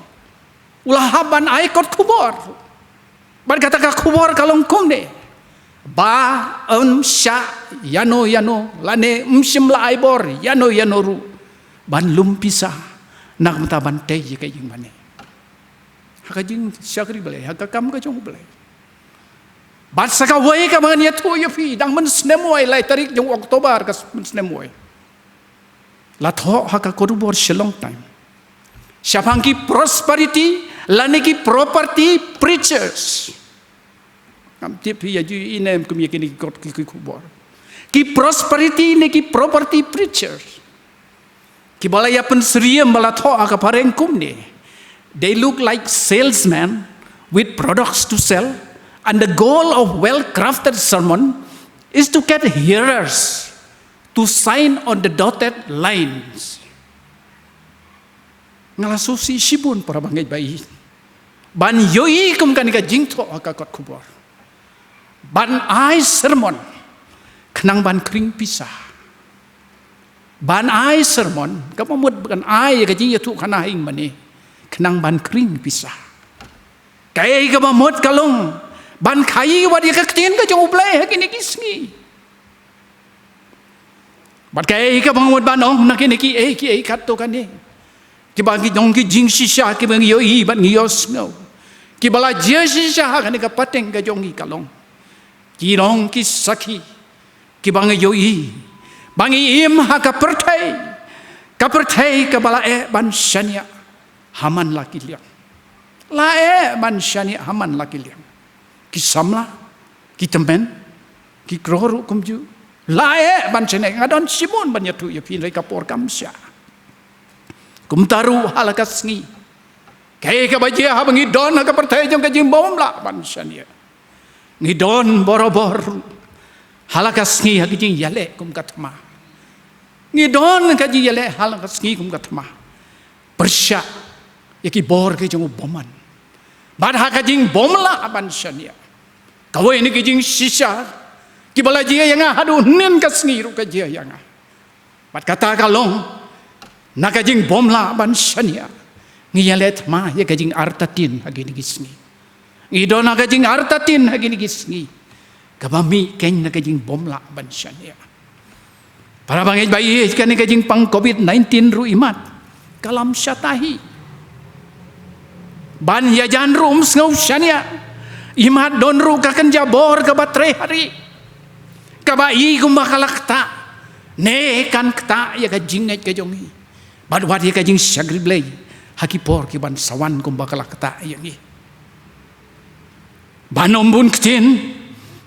u la hap ban ai kot khubor. Bad kata ka khubor ka long kumne, ba ym shah ïano ïano lane ym shym la ai bor ïano ïano ruh ban lum pisa na ka bynta ban tei ïa ka ïingmane ha ka jingshakri Blei, ha ka kam ka jong U Blei. Bad sa kawei kaba ngan ïathuh ïa phi, dang mynsngi wei, lai tarik jong October ka mynsngi wei, la thoh ha ka khubor Shillong Times shaphang ki prosperity lane ki property preachers. Ngam tip phi ïa ju ïa ine em kum ïa kine ki kot ki, ki khubor. Ki prosperity ne ki property preachers kiba la ïa pynsyriem ba la thoh ha ka phareng kumne, they look like salesmen with products to sell, and the goal of well-crafted sermon is to get hearers to sign on the dotted lines. Nga la sngewsih shibun para bangeit ba ïeit ban ïohi kum kane ka jingthoh ha ka kot khubor, ban ai sermon khnang ban khring pisa. Ban ai sermon, kaba mut ban ai ka jingïathuhkhana ha ïingmane, khnang ban khring pisa. Kaei kaba mut ka long ban khaïi wat ïa ka ktien ka jong U Blei ha kine ki sngi. Bad kaei kaba mut ban ong na kine kiei kiei katto katne, kiba ngi long ki jingshisha kiba ngi ïohi bad ngi ïohsngew, kiba la jia shisha ha kane ka pateng ka jong ngi ka long, ki long ki sakhi kiba ngi ïohi ba ngi im ha ka pyrthei, ka pyrthei kaba la eh ban shaniah ha man la ki liang. La eh ban shaniah ha man la ki liang. Ki samla, ki tymmen, ki kro ruh kumjuh. La eh ban shaniah, nga don shibun ban ïathuh ïa phi hynrei ka por kam shah. Kumta ruh ha la ka sngi, kaei kaba jia haba ngi don ha ka pyrthei jong ka jingbymlah ban shaniah, ngi don borabor ha la ka sngi ha ka jingïaleh kum ka thma. Ngi don ka jingïaleh ha la ka sngi kum ka thma pyrshah ïa ki bor ki jong u bymman. Bad ha ka jingbymlah ban shaniah, kawei na ki jingshisha kiba la jia ïa nga haduh hynnin ka sngi ruh ka jia ïa nga. Bad kata ka long, na ka jingbymlah ban shaniah, ngi ïaleh thma ïa ka jingartatien ha kine ki sngi. Ngi don ha ka jingartatien ha kine ki sngi kaba mih keiñ na ka jingbymlah ban shaniah. Para bangeit ba ïeit, kane ka jingpang covid nineteen ruh imat ka lam shata hi ban ïajan ruh ym sngew shaniah. Imat don ruh ka kynja bor kaba trei ha ri, kaba i kumba ka la ktah ne kan ktah ïa ka jingngeit ka jong ngi bad wat ïa ka jingshakri Blei ha ki por ki ban sa wan kumba ka la ktah ïa ngi. Ban ym bun ktien,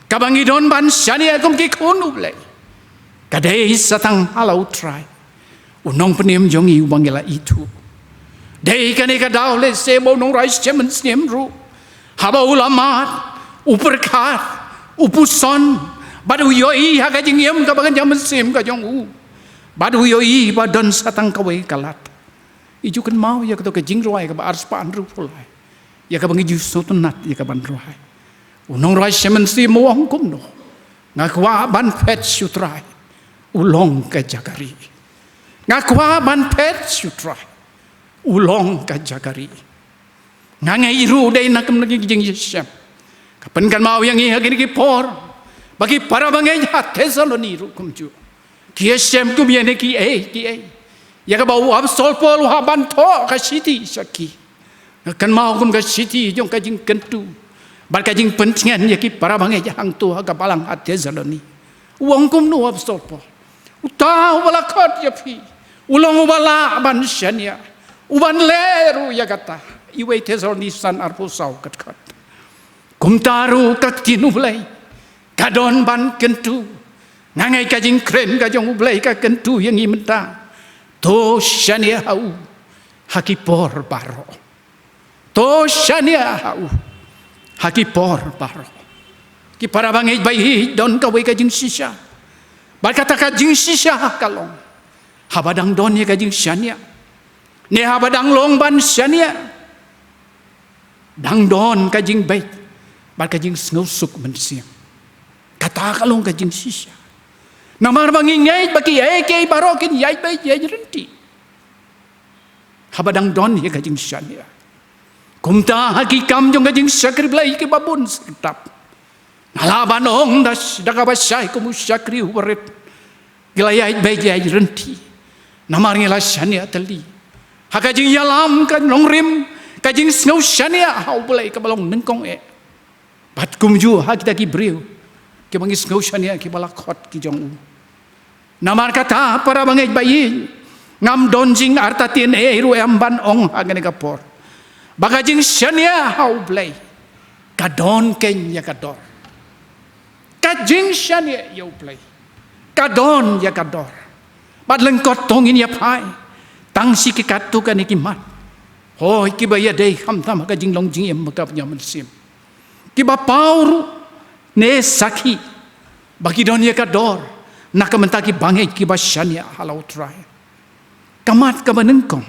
kaba ngi don ban shaniah kum ki khun U Blei ka dei sa tang ha la U Trai, U Nongpynim jong ngi uba ngi la ithuh. Dei kane ka daw lehse ba U Nongrwai Shem Mynsiem ruh, haba u la mad, u pyrkhat, u puson bad u ïohi ha ka jingim kaba kynja mynsiem ka jong u, bad u ïohi ba don sa tang kawei ka lad. Ngi ju kynmaw ïa kato ka jingrwai kaba arspah hynriewphew lai ïa kaba ngi ju sngewtynnat ïa ka ban rwai. U Nongrwai Shem Mynsiem u ong kumno? Nga kwah ban phet sha U Trai, u long ka jaka ri. Nga kwah ban phet sha U Trai, u long ka jaka ri. Nga ngeit ruh dei na ka bynta ki jingïashem, ka pynkynmaw ïa ngi ha kine ki por ba ki para bangeit ha Thessaloni ruh kumjuh ki ïashem kum ïa kine kiei kiei ïa kaba u apostol Paul u hap ban thoh ka shithi sha ki. Nga kynmaw kum ka shithi jong ka jingkyntu bad ka jingpyntngen ïa ki para bangeit hangto ha ka balang ha Thessaloni. U ong kumno u apostol Paul? Uta uba la khot ïa phi u long uba lah ban shaniah, u ban leh ruh ïa kata. Iwei Thessaloni san arphew saw ka dkhot. Kumta ruh ka ktien U Blei ka don ban kyntu. Nga ngeit ka jingkren ka jong U Blei ka kyntu ïa ngi mynta. To shaniah ha u ha ki por baroh. To shaniah ha u ha ki por baroh. Ki para bangeit ba ïeit, don kawei ka jingshisha. Bad kata ka jingshisha ka long, haba dang don ïa ka jingshaniah ne haba dang long ban shaniah, dang don ka jingbeit bad ka jingsngewsuk mynsiem. Kata ka long ka jingshisha. Namar ba ngi ngeit ba kiei kiei baroh kin ïaid beit ïaid ryntih haba dang don ïa ka jingshaniah. Kumta ha ki kam jong ka jingshakri Blei kiba bun syrtap, nga lah ban ong da, da kaba shai kum u shakri uba rit, ngi la ïaid beit ïaid ryntih namar ngi la shaniah tylli ha ka jingïalam ka nongrim, ka jingsngew shaniah ha U Blei kaba long nyngkong eh. Bad kumjuh ha kita ki briew kiba ngi sngew shaniah kiba la khot ki jong u. Namar kata para bangeit ba ïeit, ngam don jingartatien ei ruh em ban ong ha kane ka por ba ka jingshaniah ha U Blei ka don keiñ ïa ka dor. Ka jingshaniah ïa U Blei ka don ïa ka dor. Bad lyngkot to ngin ïa phai tang shi ki katto katne ki mat, hooid, kiba ïadei khamtam ha ka jinglong jingim ba ka pynïaid mynsiem, kiba paw ruh ne sakhi ba ki don ïa ka dor na ka bynta ki bangeit kiba shaniah ha la U Trai. Ka mat kaba nyngkong,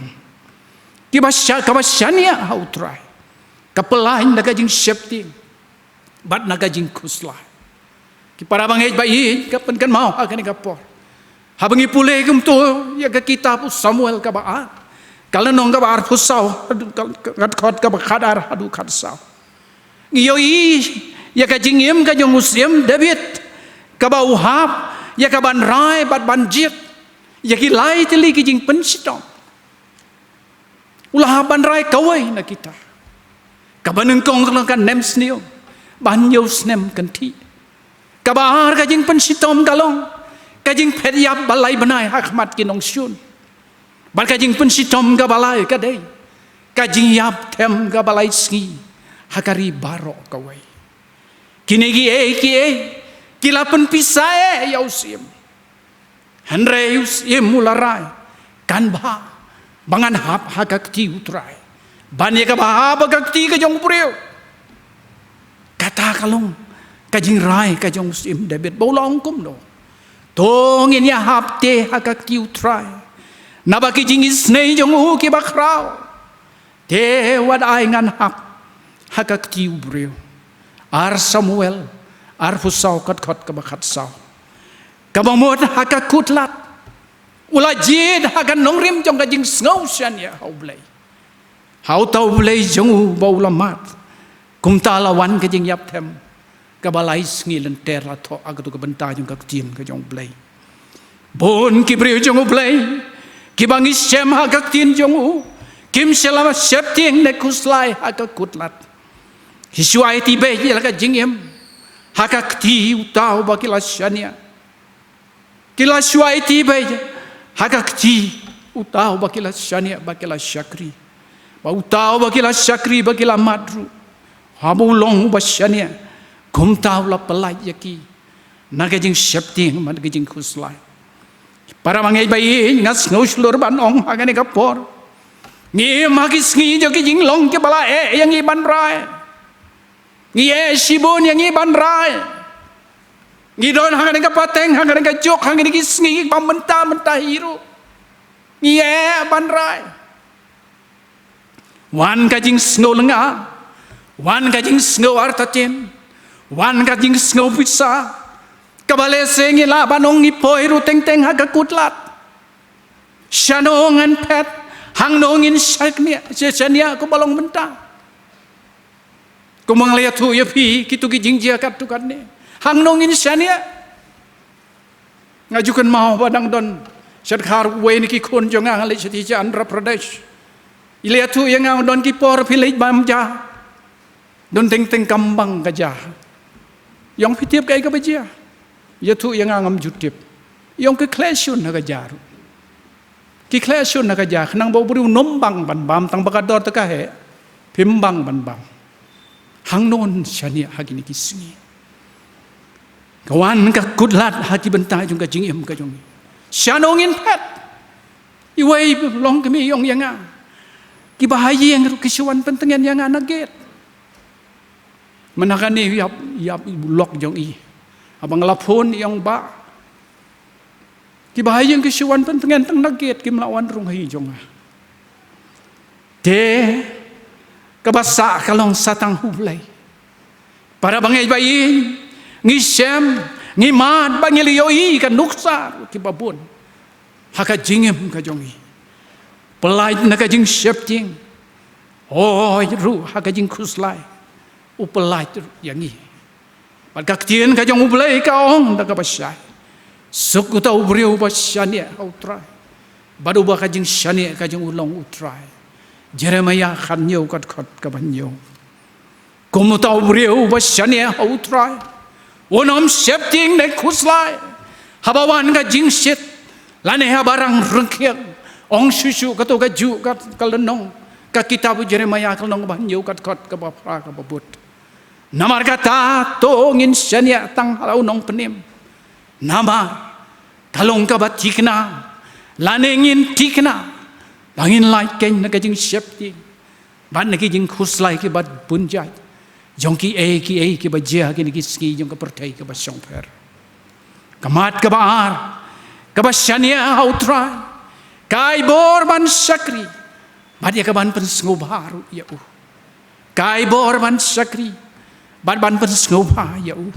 kiba sha-, kaba shaniah ha U Trai ka pynlait na ka jingsheptieng bad na ka jingkhuslai. Ki para bangeit ba ïeit, ka pynkynmaw ha kane ka por, haba ngi pule kumto ïa ka kitab u Samuel kaba ar, Ka lynnong kaba arphew saw, haduh ka, ka, ka, kaba khatar haduh khatsaw. Ngi ïohi ïa ka jingim ka jong u syiem David, kaba u hap ïa ka ban rai bad ban jied ïa ki lai tylli ki jingpynshitom. U la hap ban rai kawei na kita. Kaba nyngkong ka long ka nemsniew, ba hynñiew snem kynthih. Kaba ar ka jingpynshitom ka long ka jingphet ïap ba lai bnai ha khmat ki nongshun. Bad ka jingpynshitom kaba lai ka dei ka jingïap them kaba lai sngi ha ka ri baroh kawei. Kine kiei kiei ki la pynpisa ïa u syiem. Hynrei u syiem u la rai, kan bha ba ngan hap ha ka kti u Trai ban ïa kaba hap ha ka kti ka jong u briew. Kata ka long ka jingrai ka jong u syiem David ba u la ong kumno: To ngin ïa hap te ha ka kti u Trai, naba ki jingisynei jong u kiba khraw te wat ai ngan hap ha ka kti u briew. Ar Samuel arphew saw, ka dkhot kaba khatsaw. Kaba mut ha ka kut lad u la jied ha ka nongrim jong ka jingsngew shaniah ha u Blei, ha uta u Blei jong u ba u la mad. Kumta la wan ka jingïap them kaba lai sngi lynter la thoh ha kato ka bynta jong ka ktien ka jong u Blei. Bun ki briew jong u Blei kiba ngi shem ha ka ktien jong u, kim shym la sheptieng ne khuslai ha ka kut lad. Ki shu aiti beit ïa la ka jingim ha ka kti uta uba ki la shaniah. Ki la shu aiti beit ha ka kti uta uba ki la shaniah, ba ki la shakri. Ba uta uba ki la shakri, ba ki la mad ruh, haba u long uba shaniah, kumta u la pyllait ïa ki na ka jingsheptieng bad ka jingkhuslai. Para bangeit ba ïeit, nga sngew shlur ban ong ha kane ka por, ngi im ha ki sngi jong ki jinglong kiba la eh ïa ngi ban rai. Ngi eh shibun ïa ngi ban rai. Ngi don ha kane ka pateng, ha kane ka juk, ha kane ki sngi ba mynta mynta hi ruh ngi eh ban rai. Wan ka jingsngew lynga, wan ka jingsngew artatien, wan ka jingsngew pisa, kaba lehse ngi lah ban ong ngi poi ruh teng teng ha ka kut lad. Shano ngan phet, hangno ngin shaniah, shaniah kumba long mynta. Kumba nga la ïathuh ïa phi, kito ki jingjia katto katne, hangno ngin shaniah. Nga ju kynmaw ba dang don sha dkhar uwei na ki khun jong nga, nga leit shatei sha Andhra Pradesh. I la ïathuh ïa nga, don ki por phi leit bam ja, don teng teng kam bang ka ja. I ong, phi tip kaei kaba jia? Ïathuh ïa nga, ngam ju tip. I ong, ki khleh shun ha ka ja ruh. Ki khleh shun ha ka ja, khnang ba u briew un ym bang ban bam, tang ba ka dor te ka heh, phim bang ban bam. Hangno ngin shaniah ha kine ki sngi? Ka wan ka kut lad ha ki bynta jong ka jingim ka jong ngi. Shano ngin phet? Iwei i long kmie i ong ïa nga, kiba ha ïing ruh ki shu wan pyntngen ïa nga na gate. Mynta kane ïap, ïap i lok jong i. Haba nga la phone i ong, bah, kiba ha ïing ki shu wan pyntngen tang na gate, kim lah wan rung ha i jong nga. Te kaba sah ka long sa tang ha U Blei. Para bangeit ba ïeit, ngi shem, ngi mad ba ngi la ïohi ka nuksa kiba bun ha ka jingim ka jong ngi. Pyllait na ka jingsheptieng, hooid ruh ha ka jingkhuslai, u pyllait ruh ïa ngi. Bad ka ktien ka jong U Blei ka ong da kaba shai, suk uta u briew uba shaniah ha U Trai, bad uba ka jingshaniah ka jong u long U Trai. Jeremiah khathynñiew, ka dkhot kaba hynñiew. Kum uta u briew uba shaniah ha U Trai, un ym sheptieng ne khuslai haba wan ka jingshit lane haba rang ryngkhiang. Ong shuh shuh kato ka juh ka, ka lynnong, ka kitab u Jeremiah, ka lynnong ba hynñiew, ka dkhot kaba phra kaba bud. Namar kata to ngin shaniah tang ha la u Nongpynim. Namar ka long kaba thikna, lane ngin thikna ba ngin lait keiñ na ka jingsheptieng bad na ki jingkhuslai kiba bun jait jong kiei kiei kiba jia ha kine ki sngi jong ka pyrthei kaba shongpher. Ka mat kaba ar, kaba shaniah ha U Trai, ka ai bor ban shakri bad ïa ka ban pynsngewbha ruh ïa u. Ka ai bor ban shakri bad ban pynsngewbha ïa u.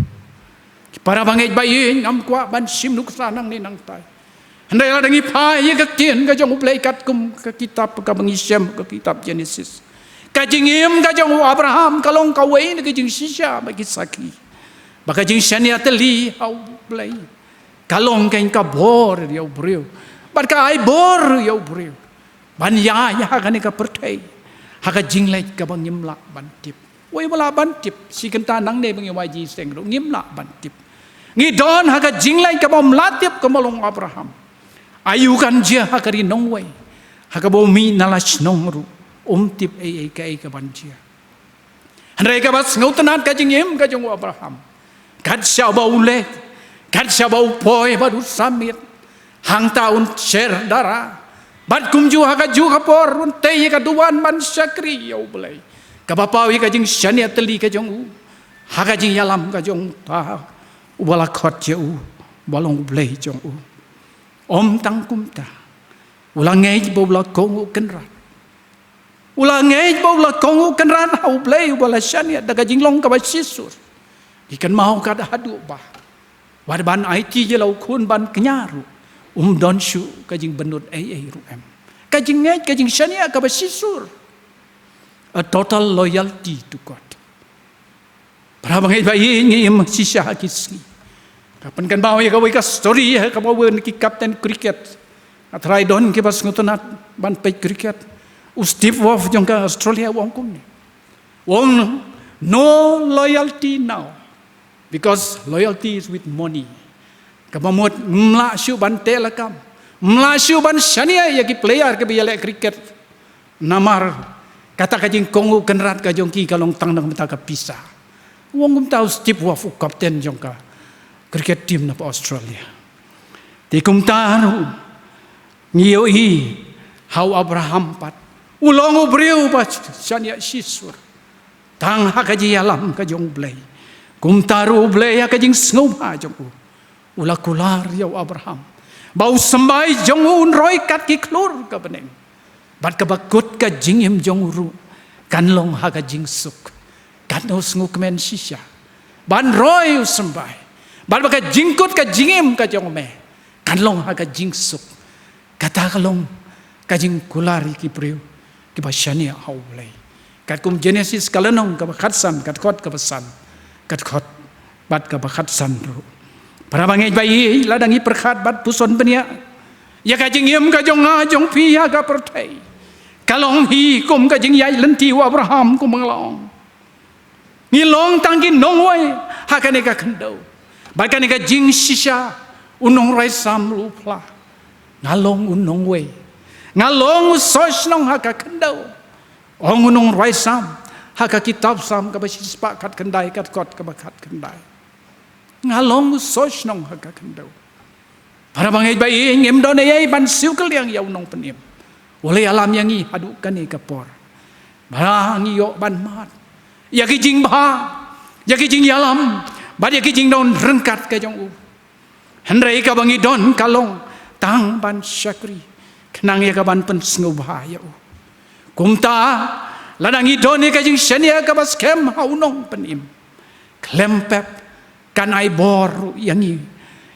Para bangeit ba ïeit, ngam kwah ban shim nuksa nangne nangtai. Hynrei lada ngi phai ïa ka ktien ka jong U Blei katkum ka kitab kaba ngi shem, ka kitab Genesis, ka jingim ka jong u Abraham ka long kawei na ka jingshisha ba ki sakhi ba ka jingshaniah tylli ha U Blei ka long ka bor ïa u briew bad ka ai bor ïa u briew ban ïaid ha kane ka pyrthei ha ka jingleit kaba ngim lah ban tip. Wei ba lah ban tip, shi kynta nangne ba ngi wai jingïaseng ruh ngim lah ban tip. Ngi don ha ka jingleit kaba ym lah tip kaba long Abraham. Aïu kan jia ha ka ri nongwei, ha kaba u mih na la shnong ruh um tip ei ei kaei kaban jia. Hynrei kaba sngewtynnat ka jingim ka jong u Abraham, kat shaba u leit, kat shaba u poi bad u samit, hangta un sher dara bad kumjuh ha kajuh ka por un tei ïa ka duwan ban shakri ïa U Blei, kaba paw ïa ka jingshaniah tylli ka jong u ha ka jingïalam ka jong uta uba la khot ïa u ba long U Blei jong u. Ym tang kumta, u la ngeit ba u la kohnguh kynrad. U la ngeit ba u la kohnguh kynrad ha U Blei uba la shaniah da ka jinglong kaba shisur. Ngi kynmaw kat haduh ba wat ban aiti ïa la u khun ban kñia ruh um don shuh ka jingbynnud ei ei ruh em. Ka jingngeit, ka jingshaniah kaba shisur. A total loyalty to God. Para bangeit ba ïeit, ngi im shisha ha ki sngi. Ka pynkynmaw ïa kawei ka story ha kaba wan ki captain cricket. Nga tharai don kiba sngewtynnat ban peit cricket. U Steve Waugh jong ka Australia u ong kumne. U ong, "No loyalty now, because loyalty is with money." Kaba mut, ym lah shuh ban teh lakam, ym lah shuh ban shaniah ïa ki player kiba ïaleh cricket. Namar kata ka jingkohnguh kynrad ka jong ki ka long tang na ka bynta ka pisa. U ong kumta u Steve Waugh, u captain jong ka cricket team na Australia. Te kumta ruh ngi ïohi ha u Abraham pat, u long u briew ba shaniah shisur tang ha ka jingïalam ka jong U Blei. Kumta ruh U Blei ha ka jingsngewbha jong u, u la kular ïa u Abraham ba u symbai jong u un roi kat ki khlur ka bneng. Bad kaba kut, ka jingim jong u ruh kan long ha ka jingsuk. Katno sngewkmen shisha ban roi u symbai bad ba ka jingkut ka jingim ka jong me kan long ha ka jingsuk. Kata ka long ka jingkular ïa ki briew kiba shaniah ha U Blei. Katkum Genesis ka lynnong kaba khatsan, ka dkhot kaba san, ka dkhot bad kaba khatsan ruh. Para bangeit ba ïeit, lada ngi pyrkhat bad puson bniah ïa ka jingim ka jong nga jong phi ha ka pyrthei, ka long hi kum ka jingïaid lynti u Abraham, kum nga la ong. Ngi long tang ki nongwei ha kane ka khyndew. Bad kane ka jingshisha, u nongrwai Salm ruh u phla, "Nga long u nongwei, nga long u sohshnong ha ka khyndew." Ong u nongrwai Salm ha ka kitab Salm kaba shispah khatkhyndai, ka dkhot kaba khatkhyndai, "Nga long u sohshnong ha ka khyndew." Para bangeit ba ïeit, ngim don ei ei ban siew kylliang ïa u Nongpynim uba la ïalam ïa ngi haduh kane ka por. Ba ngi ïoh ban mad ïa ki jingbha, ïa ki jingïalam bad ïa ki jingdon ryngkat ka jong u. Hynrei kaba ngi don ka long tang ban shakri khnang ïa ka ban pynsngewbha ïa u. Kumta, lada ngi don ïa ka jingshaniah kaba skhem ha u Nongpynim, khlem pep kan ai bor ruh ïa ngi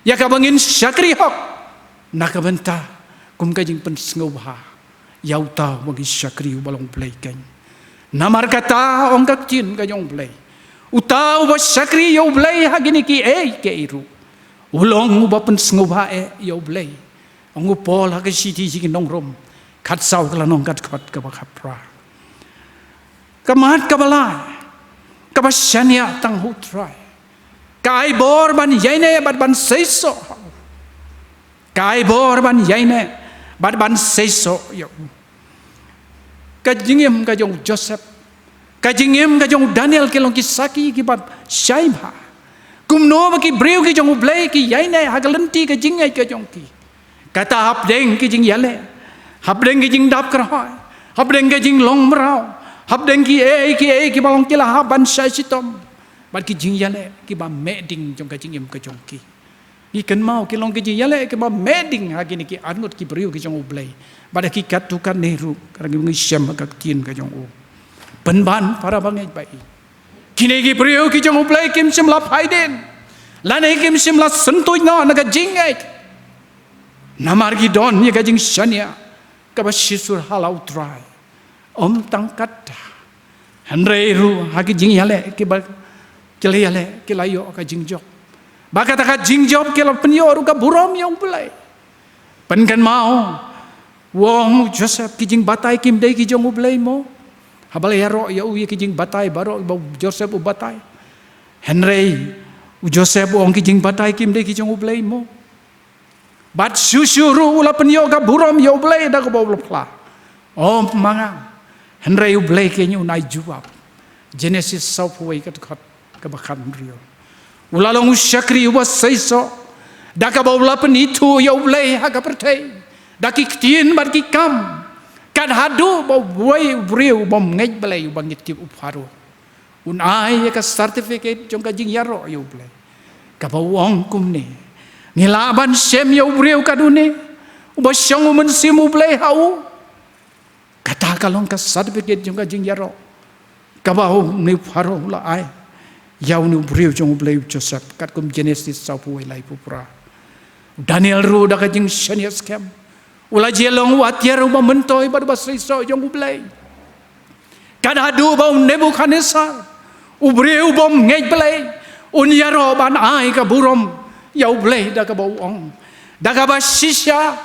ïa kaba ngin shakri hok na ka bynta kum ka jingpynsngewbha ïa uta uba ngi shakri, uba long Blei keiñ. Namar kata ong ka ktien ka jong U Blei, uta uba shakri ïa U Blei ha kine kiei kiei ruh, u long uba pynsngewbha eh ïa U Blei. Ong u Paul ha ka shithi sha ki nong Rom khatsaw, ka lynnong, ka dkhot kaba khatphra. Ka mat kaba lai kaba shaniah tang ha U Trai, ka ai bor ban ïaineh bad ban seisoh. Ka ai bor ban ïaineh bad ban seisoh ïa u. Ka jingim ka jong u Joseph, ka jingim ka jong u Daniel ki long ki sakhi kiba shai bha kumno ba ki briew ki jong U Blei ki ïaineh ha ka lynti ka jingngeit ka jong ki. Kata hapdeng ki jingïaleh, hapdeng ki jingdap kyrhai, hapdeng ki jinglong mraw, hapdeng kiei kiei kiba long ki la hap ban shah shitom, bad ki jingïaleh kiba meh ding jong ka jingim ka jong ki. Ngi kynmaw ki long ki jingïaleh kiba meh ding ha kine ki arngut ki briew ki jong U Blei. Bad ha ki katto katne ruh, ka dang ngi shem ha ka ktien ka jong u. Pynban para bangeit ba ïeit, kine ki briew ki jong U Blei kim shym la phai dien, lane kim shym la syntuid noh na ka jingngeit. Namar ki don ïa ka jingshaniah kaba shisur ha la U Trai. Ym tang katta, hynrei ruh ha ki jingïaleh kiba ki la ïaleh ki la ïoh ka jingjop. Ba kata ka jingjop ki la pynïoh ruh ka burom ïa U Blei. Pynkynmaw, u ong u Joseph, ki jingbatai kim dei ki jong U Blei mo? Haba la ïaroh ïa u ïa ki jingbatai baroh ba u Joseph u batai. Hynrei u Joseph u ong ki jingbatai kim dei ki jong U Blei mo? Bad shuh shuh ruh u la pynïoh ka burom ïa U Blei da kaba u la phla. Ym ma nga, hynrei U Blei keiñ un ai jubab. Genesis sawphew wei ka dkhot kaba khathynriew. U la long u shakri uba seisoh da kaba u la pynithuh ïa U Blei ha ka pyrthei da ki ktien bad ki kam. Kat haduh ba uwei u briew u bym ngeit Blei uba ngi tip u Pharaoh, un ai ïa ka certificate jong ka jingïaroh ïa U Blei, kaba u ong kumne: Ngi lah ban shem ïa u briew katne uba shong U Mynsiem U Blei ha u? Kata ka long ka certificate jong ka jingïaroh kaba une u Pharaoh u la ai ïa une u briew jong U Blei u Joseph, katkum Genesis sawphew wei, laiphew phra. U Daniel ruh da ka jingshaniah skhem u la jia long u atiar uba myntoi bad uba seisoh jong U Blei. Kat haduh ba u Nebukhadnessar, u briew u bym ngeit Blei, un ïaroh ban ai ka burom ïa U Blei da kaba u ong: Da kaba shisha,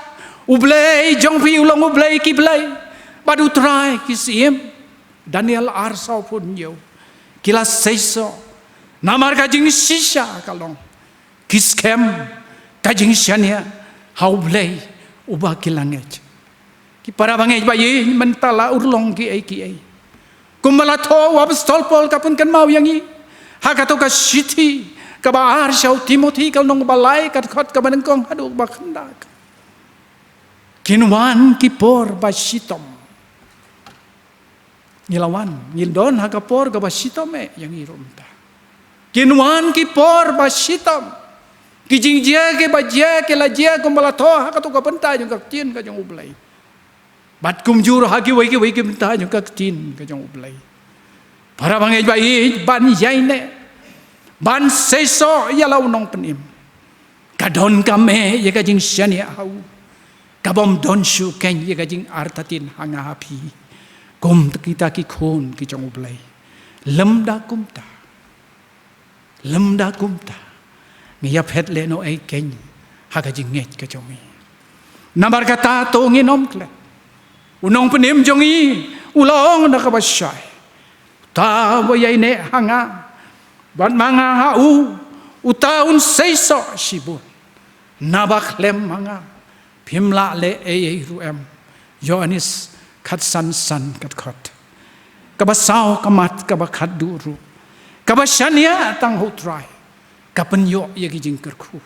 U Blei jong phi u long U Blei ki blei bad U Trai ki syiem. Daniel ar, sawphew hynñiew. Ki la seisoh namar ka jingshisha ka long ki skhem ka jingshaniah ha U Blei uba ki la ngeit. Ki para bangeit ba ïeit, mynta la urlong kiei kiei. Kumba la thoh u Apostol Paul ka pynkynmaw ïa ngi ha kato ka shithi kaba ar sha u Timothi, ka lynnong ba lai, ka dkhot kaba nyngkong haduh ba khyndai. Kin wan ki por ba shitom. Ngi la wan, ngi don ha ka por kaba shitom eh ïa ngi ruh mynta. Kin wan ki por ba shitom. Ki jingjia kiba jia ki la jia kumba la thoh ha kato ka bynta jong ka ktien ka jong U Blei. Bad kumjuh ha kiwei kiwei ki bynta jong ka ktien ka jong U Blei. Para bangeit ba ïeit, ban ïaineh, ban seisoh ïa la u Nongpynim, ka donkam eh ïa ka jingshaniah ha u, ka bym don shuh keiñ ïa ka jingartatien ha nga ha phi kum kita ki khun ki jong U Blei. Lymda kumta, lymda kumta, ngi ïaphet lehnohei keiñ ha ka jingngeit ka jong ngi. Namar kata to ngin ym klet. U Nongpynim jong ngi u la ong da kaba shai: Uta uba ïaineh ha nga bad ma nga ha u, uta un seisoh shibun. Naba khlem ma nga phim lah leh ei ei ruh em. Ïoannis khatsan san, ka dkhot kaba saw, ka mat kaba khatduh ruh. Kaba shaniah tang ha U Trai ka pynïoh ïa ki jingkyrkhu.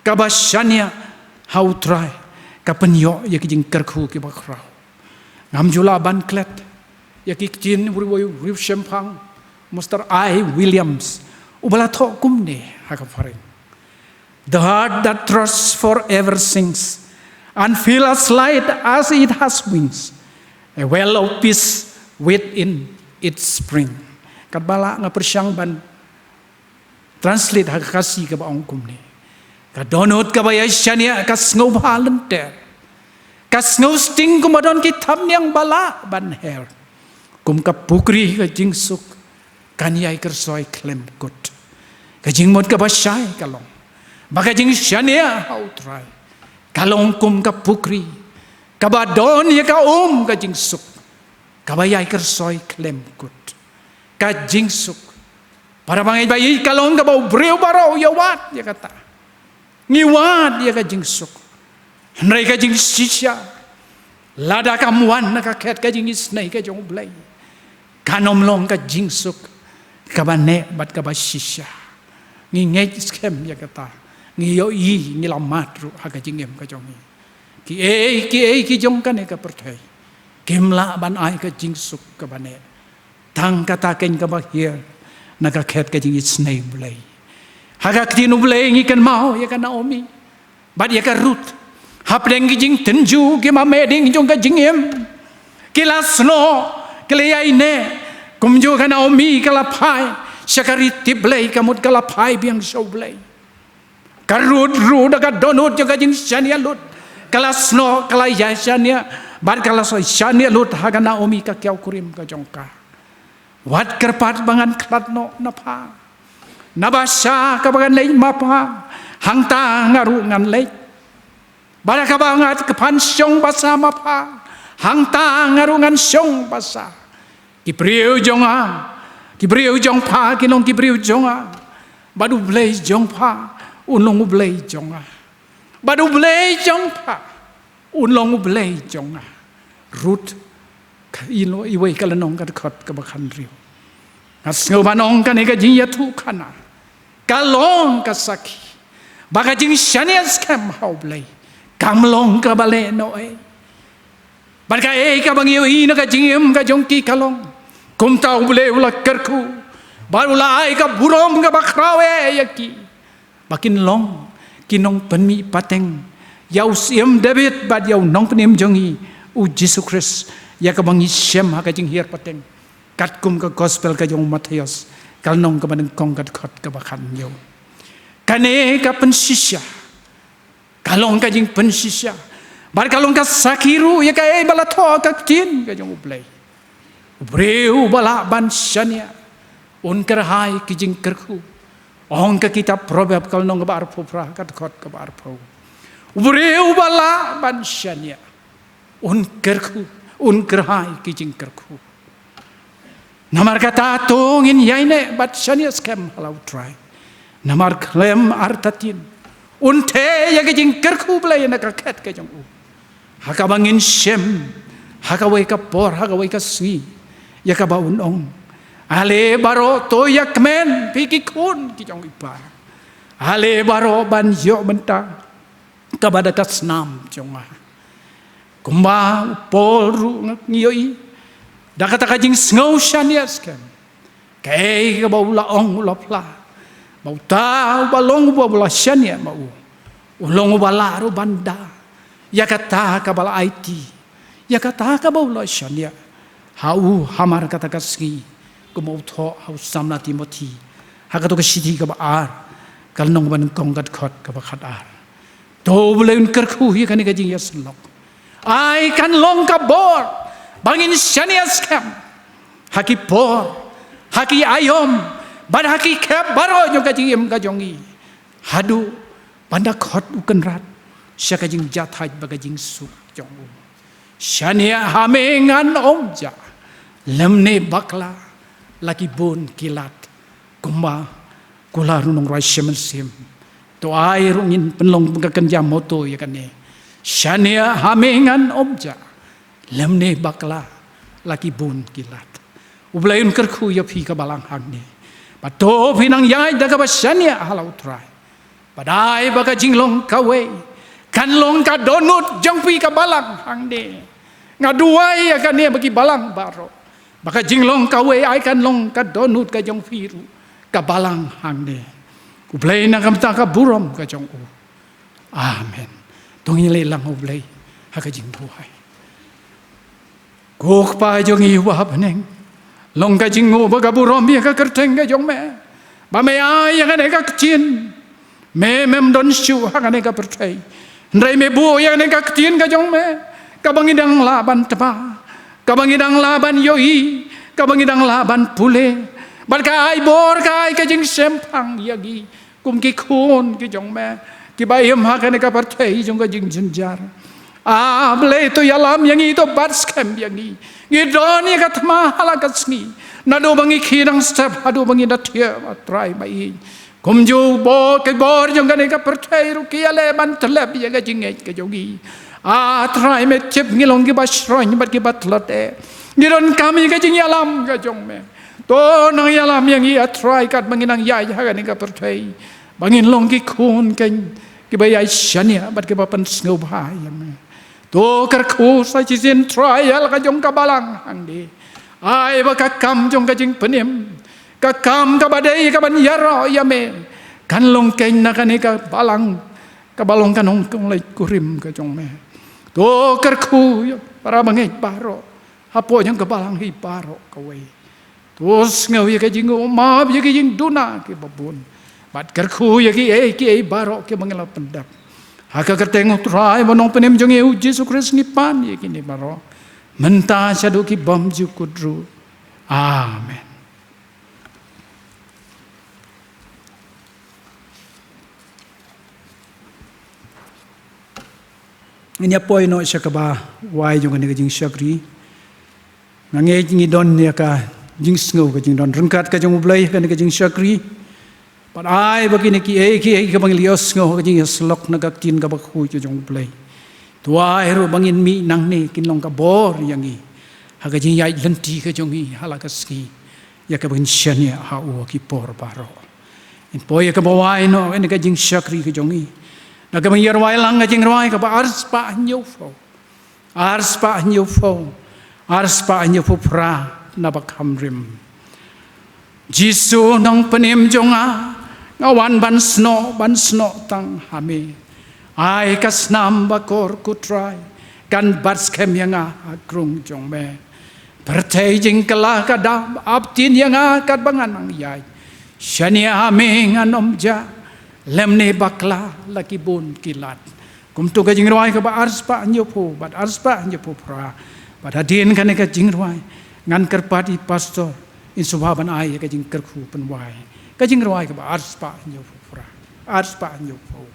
Kaba shaniah ha U Trai ka pynïoh ïa ki jingkyrkhu kiba khraw. Ngam ju lah ban klet ïa ki ktien u riewshemphang, Mister I. Williams, uba la thoh kumne ha ka phareng: The heart that trusts forever sings, and feel as light as it has wings, a well of peace within its spring. Katba lah nga pyrshang ban translate ha ka Khasi kaba ong kumne: Ka dohnud kaba ïai shaniah ka sngewbha lynter, ka sngewsting kumba don ki thapniang ba lah ban her. Kum ka pukri ka jingsuk kan ïai kyrsoi khlem kut. Ka jingmut kaba shai ka long ba ka jingshaniah ha U Trai ka long kum ka pukri kaba don ïa ka um ka jingsuk kaba ïai kyrsoi khlem kut. Ka jingsuk, para bangeit ba ïeit, ka long kaba u briew baroh u ïa wad ïa kata. Ngi wad ïa ka jingsuk. Hynrei ka jingshisha, lada kam wan na ka khet ka jingisynei ka jong U Blei, kan ym long ka jingsuk kaba neh bad kaba shisha. Ngi ngeit skhem ïa kata. Ngi ïohi, ngi la mad ruh ha ka jingim ka jong ngi. Kiei kiei ki jong kane ka pyrthei kim lah ban ai ka jingsuk kaba neh. Tang kata keiñ kaba hiar na ka khet ka jingisynei U Blei. Ha ka ktien U Blei ngi kynmaw ïa ka Naomi bad ïa ka Ruth. Hapdeng ki jingtynjuh ki mameh ding jong ka jingim, ki la snoh, ki la ïaineh. Kumjuh ka Naomi ka la phai sha ka ri tip Blei, ka mut ka la phai biang sha U Blei. Ka Ruth ruh da ka dohnud jong ka jingshaniah lut, ka la snoh, ka la ïa shaniah, bad ka la snoh shaniah lut ha ka Naomi ka kiaw kurim ka jong ka. Wat kyrpad ba ngan khlad noh na pha, naba sha kaba ngan leit ma pha, hangta nga ruh ngan leit. Bad ha kaba nga kyrpad shong basa ma pha, hangta nga ruh ngan shong basa. Ki briew jong nga, ki briew jong pha kin long ki briew jong nga, bad U Blei jong pha un long U Blei jong nga, bad U Blei jong pha un long U Blei jong nga. Ruth, ka ino iwei ka lynnong ka dkhot kaba khathynriew. Nga sngew ban ong kane ka jingïathuhkhana ka long ka sakhi ba ka jingshaniah skhem ha U Blei kam long kaba lehnohei. Bad kaei kaba ngi ïohi na ka jingim ka jong ki ka long, kumta U Blei u la kyrkhu bad u la ai ka burom kaba khraw eh ïa ki, ba kin long ki nongpynmih pateng ïa u Syiem David bad ïa u Nongpynim jong ngi, U Jisu Khrist, ïa kaba ngi shem ha ka Jinghiar Pateng katkum ka Gospel ka jong u Mathaios, ka lynnong kaba nyngkong ka dkhot kaba khathynñiew. Kane ka pynshisha ka long ka jingpynshisha bad ka long ka sakhi ruh ïa kaei ba la thoh ha ka Ktien ka jong U Blei. U briew uba lah ban shaniah un kyrhai ki jingkyrkhu. Ong ka kitab Proverb ka lynnong kaba arphew phra ka dkhot kaba arphew. U briew uba lah ban shaniah un kyrkhu, un kyrhai ki jingkyrkhu. Namar kata to ngin ïaineh bad shaniah skhem ha la U Trai. Namar khlem artatien un theh ïa ka jingkyrkhu Blei na ka khet ka jong u, ha kaba ngin shem ha kawei ka por, ha kawei ka sngi, ïa kaba un ong: Ale baroh to ïa kmen, phi ki khun ki jong i Pa. Ale baroh ban ïoh bynta kaba da ka snam jong nga. Kumba u Paul ruh ngi ïohi da kata ka jingsngew shaniah skhem, kaei kaba u la ong u la phla, ba uta uba long uba u la shaniah ma u, u long uba lah ruh ban da ïa kata kaba la aiti, ïa kata kaba u la shaniah ha u hamar kata ka sngi, kumba u thoh ha u samla Timothi ha kato ka shithi kaba ar ka lynnong ba nyngkong ka dkhot kaba khatar. To U Blei un kyrkhu ïa kane ka jingïasyllok. Ai kan long ka bor ba ngin shaniah skhem ha ki por, ha ki aïom bad ha ki khep baroh jong ka jingim ka jong ngi, haduh ban da khot U Kynrad sha ka jingjahthait bad ka jingsuk jong u. Shaniah ha me ngan ym jah, lymne bakla la ki bun ki lad. Kumba kular u nongrwai Shem Mynsiem, to ai ruh ngin pynlong ka kynja motto ïa kane: Shaniah ha me ngan ym jah, lymne bakla la ki bun ki lad. U Blei un kyrkhu ïa phi ka balang hangne, ba to phin nang ïaid da kaba shaniah ha la U Trai. Bad ai ba ka jinglong kawei kan long ka dohnud jong phi ka balang hangne. Nga duwai ïa kane ba ki balang baroh, ba ka jinglong kawei ai kan long ka dohnud ka jong phi ruh ka balang hangne. U Blei na ka bynta ka burom ka jong u. Amen. To ngin ïaleit lang ha U Blei ha ka jingduwai. Ko Kpa jong ngi uba ha bneng, long ka jingnguh bad ka burom ïa ka kyrteng ka jong me, ba me ai ïa kane ka ktien. Me mem don shuh ha kane ka pyrthei, hynrei me buh ïa kane ka ktien ka jong me, kaba ngi dang lah ban tbah, kaba ngi dang lah ban ïohi, kaba ngi dang lah ban pule. Bad ka ai bor, ka ai ka jingshemphang ïa ngi kum ki khun ki jong me, kiba im ha kane ka pyrthei jong ka jingjynjar. A Blei, to ïalam ïa ngi, to bat skhem ïa ngi. Ngi don ïa ka thma ha la ka sngi, naduh ba ngi khie dang step haduh ba ngi da thiah, A Trai ba ïeit. Kumjuh bor, ki bor jong kane ka pyrthei ruh ki ïaleh ban tlep ïa ka jingngeit ka jong ngi. A Trai, me tip ngi long kiba shroiñ bad kiba tlot eh. Ngi donkam ïa ka jingïalam ka jong me. To nang ïalam ïa ngi, A Trai, katba ngi nang ïaid ha kane ka pyrthei, ba ngin long ki khun keiñ kiba ïaid shaniah bad kiba pynsngewbha ïa me. To kyrkhu sa shisien, Trai, ïa la ka jong ka balang hangne. Ai ba ka kam jong ka jingpynim, ka kam kaba dei kaban ïaroh ïa me, kan long keiñ na kane ka balang, kaba long ka nongkynleit kurim ka jong me. To kyrkhu ïa para bangeit baroh hapoh jong ka balang hi baroh kawei. To sngew ïa ka jingnguh, map ïa ka jingduna kiba bun. Bad kyrkhu ïa kiei kiei baroh kiba ngi la pyndep. Ha ka kyrteng U Trai bad Nongpynim jong ngi U Jisu Khrist ngi pan ïa kine baroh, mynta shaduh ki bymjukut kut ruh. Amen. Ngin ïa poi noh sha kaba wai jong kane ka jingshakri. Nga ngeit ngi don ïa ka jingsngew ka jingdon ryngkat ka jong U Blei ha kane ka jingshakri. Bad ai ba kine kiei kiei kiba ngi la ïohsngew ha ka jingïasyllok na ka ktien kaba khuid ka jong U Blei, to ai ruh ba ngin mih nangne kin long ka bor ïa ngi ha ka jingïaid lynti ka jong ngi ha la ka sngi, ïa kaba ngin shaniah ha u ha ki por baroh. Ngin poi ïa kaba wai noh ïa ka jingshakri ka jong ngi da kaba ngin ïa rwai lang ka jingrwai kaba arspah hynñiewphew. Arspah hynñiewphew. Arspah hynñiewphew phra na ba kham rim. Jisu Nongpynim jong nga, nga wan ban snoh, ban snoh tang ha me. Ai ka snam bakor ko Trai, kan bat skhem ïa nga ha krung jong me. Pyrthei jingkylla ka dap, ap ktien ïa nga katba nga nang ïaid. Shaniah ha me ngan ym jah, lymne bakla la ki bun ki lad. Kumto ka jingrwai kaba arspah hynñiewphew bad arspah hynñiewphew phra. Bad hadien kane ka jingrwai ngan kyrpad ïa i pastor in sngewbha ban ai ïa ka jingkyrkhu pynwai. Ka jingrwai kaba arspah hynñiewphew phra. Arspah hynñiewphew.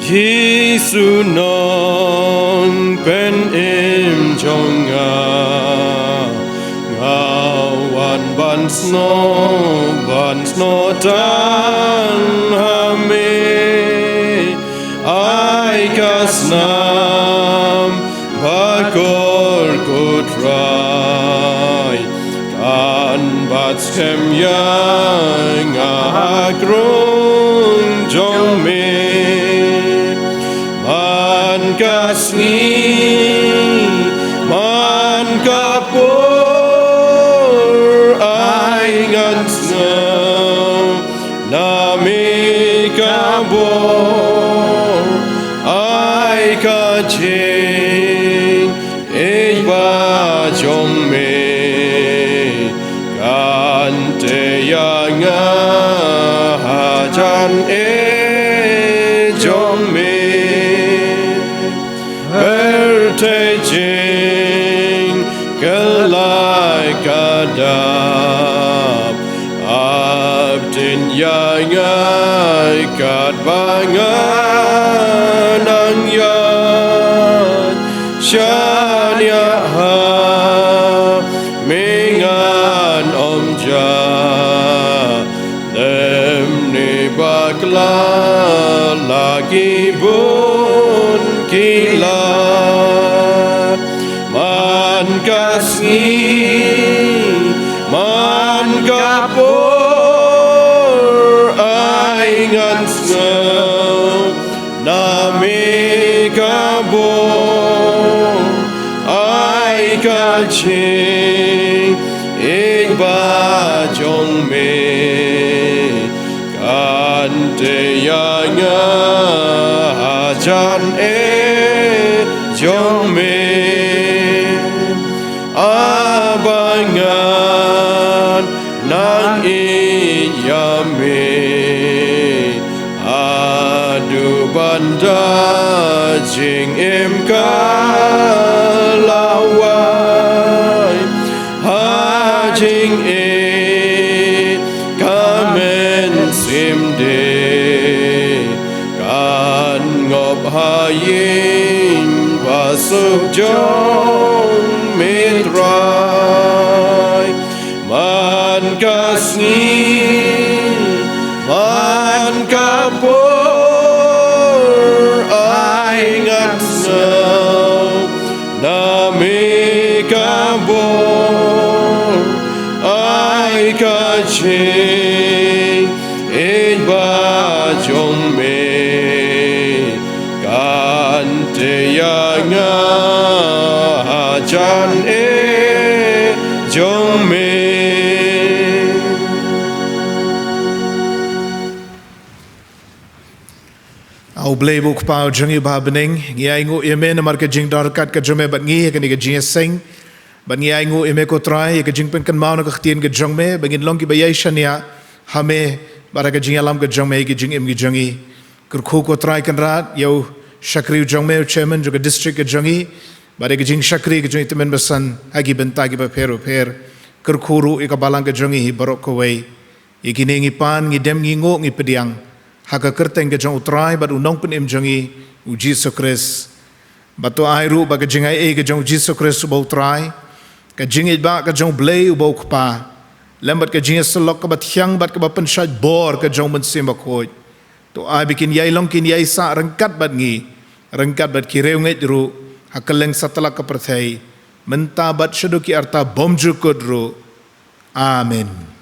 Jisu Nongpynim jong nga, nga wan ban snoh, ban snoh tang ha me. Ai ka snam bakor ko Trai, kan bat skhem ïa nga ha krung jong me. Man ka sngi, man ka por, ai ngan sngew na me ka bor. Ai ka jingïeit ba jong me, kan tei ïa nga hajan ïeit jong me. Pyrthei jingkylla ka dap, ap ktien ïa nga katba nga nang ïaid. Shaniah ha me ngan ym jah, lymne bakla la ki bun ki lad. Man ka sngi, man ka por, ai ngan sngew na me ka bor. Ai ka jingïeit ba jong me, kan tei ïa nga hajan ïeit jong me. Haba ngan nang ïeit ïa me, haduh ban da jingim ka la wai. Ha jingïeit ka mynsiem de, kan ngop ha ïing ba suk jong me Trai. Man ka sngi, man ka por, ai ngan sngew na me ka bor. Ai ka jingïeit ba jong me, kan tei ïa nga hajan ïeit jong me. U Blei uba u Kpa jong ngi uba ha bneng, ngi ainguh ïa me namar ka jingdon ryngkat ka jong me bad ngi ha kane ka jingïaseng. Bad ngi ainguh ïa me ko Trai ïa ka jingpynkynmaw na ka ktien ka jong me ba ngin long kiba ïai shaniah ha me bad ha ka jingïalam ka jong me ïa ka jingim ka jong ngi. Kyrkhu ko Trai Kynrad ïa u shakri u jong me, u chairman jong ka district ka jong ngi, bad ïa ka jingshakri ka jong i tymmen basan ha ki bynta kiba pher bapher. Kyrkhu ruh ïa ka balang ka jong ngi hi baroh kawei. Ïa kine ngi pan, ngi dem, ngi nguh, ngi pdiang ha ka kyrteng ka jong u Trai bad u Nongpynim jong ngi, u Jisu Khrist. Bad to ai ruh ba ka jingai ei ka jong u Jisu Khrist uba u Trai, ka jingïeit ba ka jong u Blei uba u Kpa, lem bad ka jingïasyllok kaba thiang bad kaba pynshait bor ka jong u Mynsiem Bakhuid, to ai ba kin ïai long, kin ïai sah ryngkat bad ngi, ryngkat bad ki riewngeit ruh ha kylleng satlak ka pyrthei, mynta bad shaduh ki arta bymjukut ruh. Amen.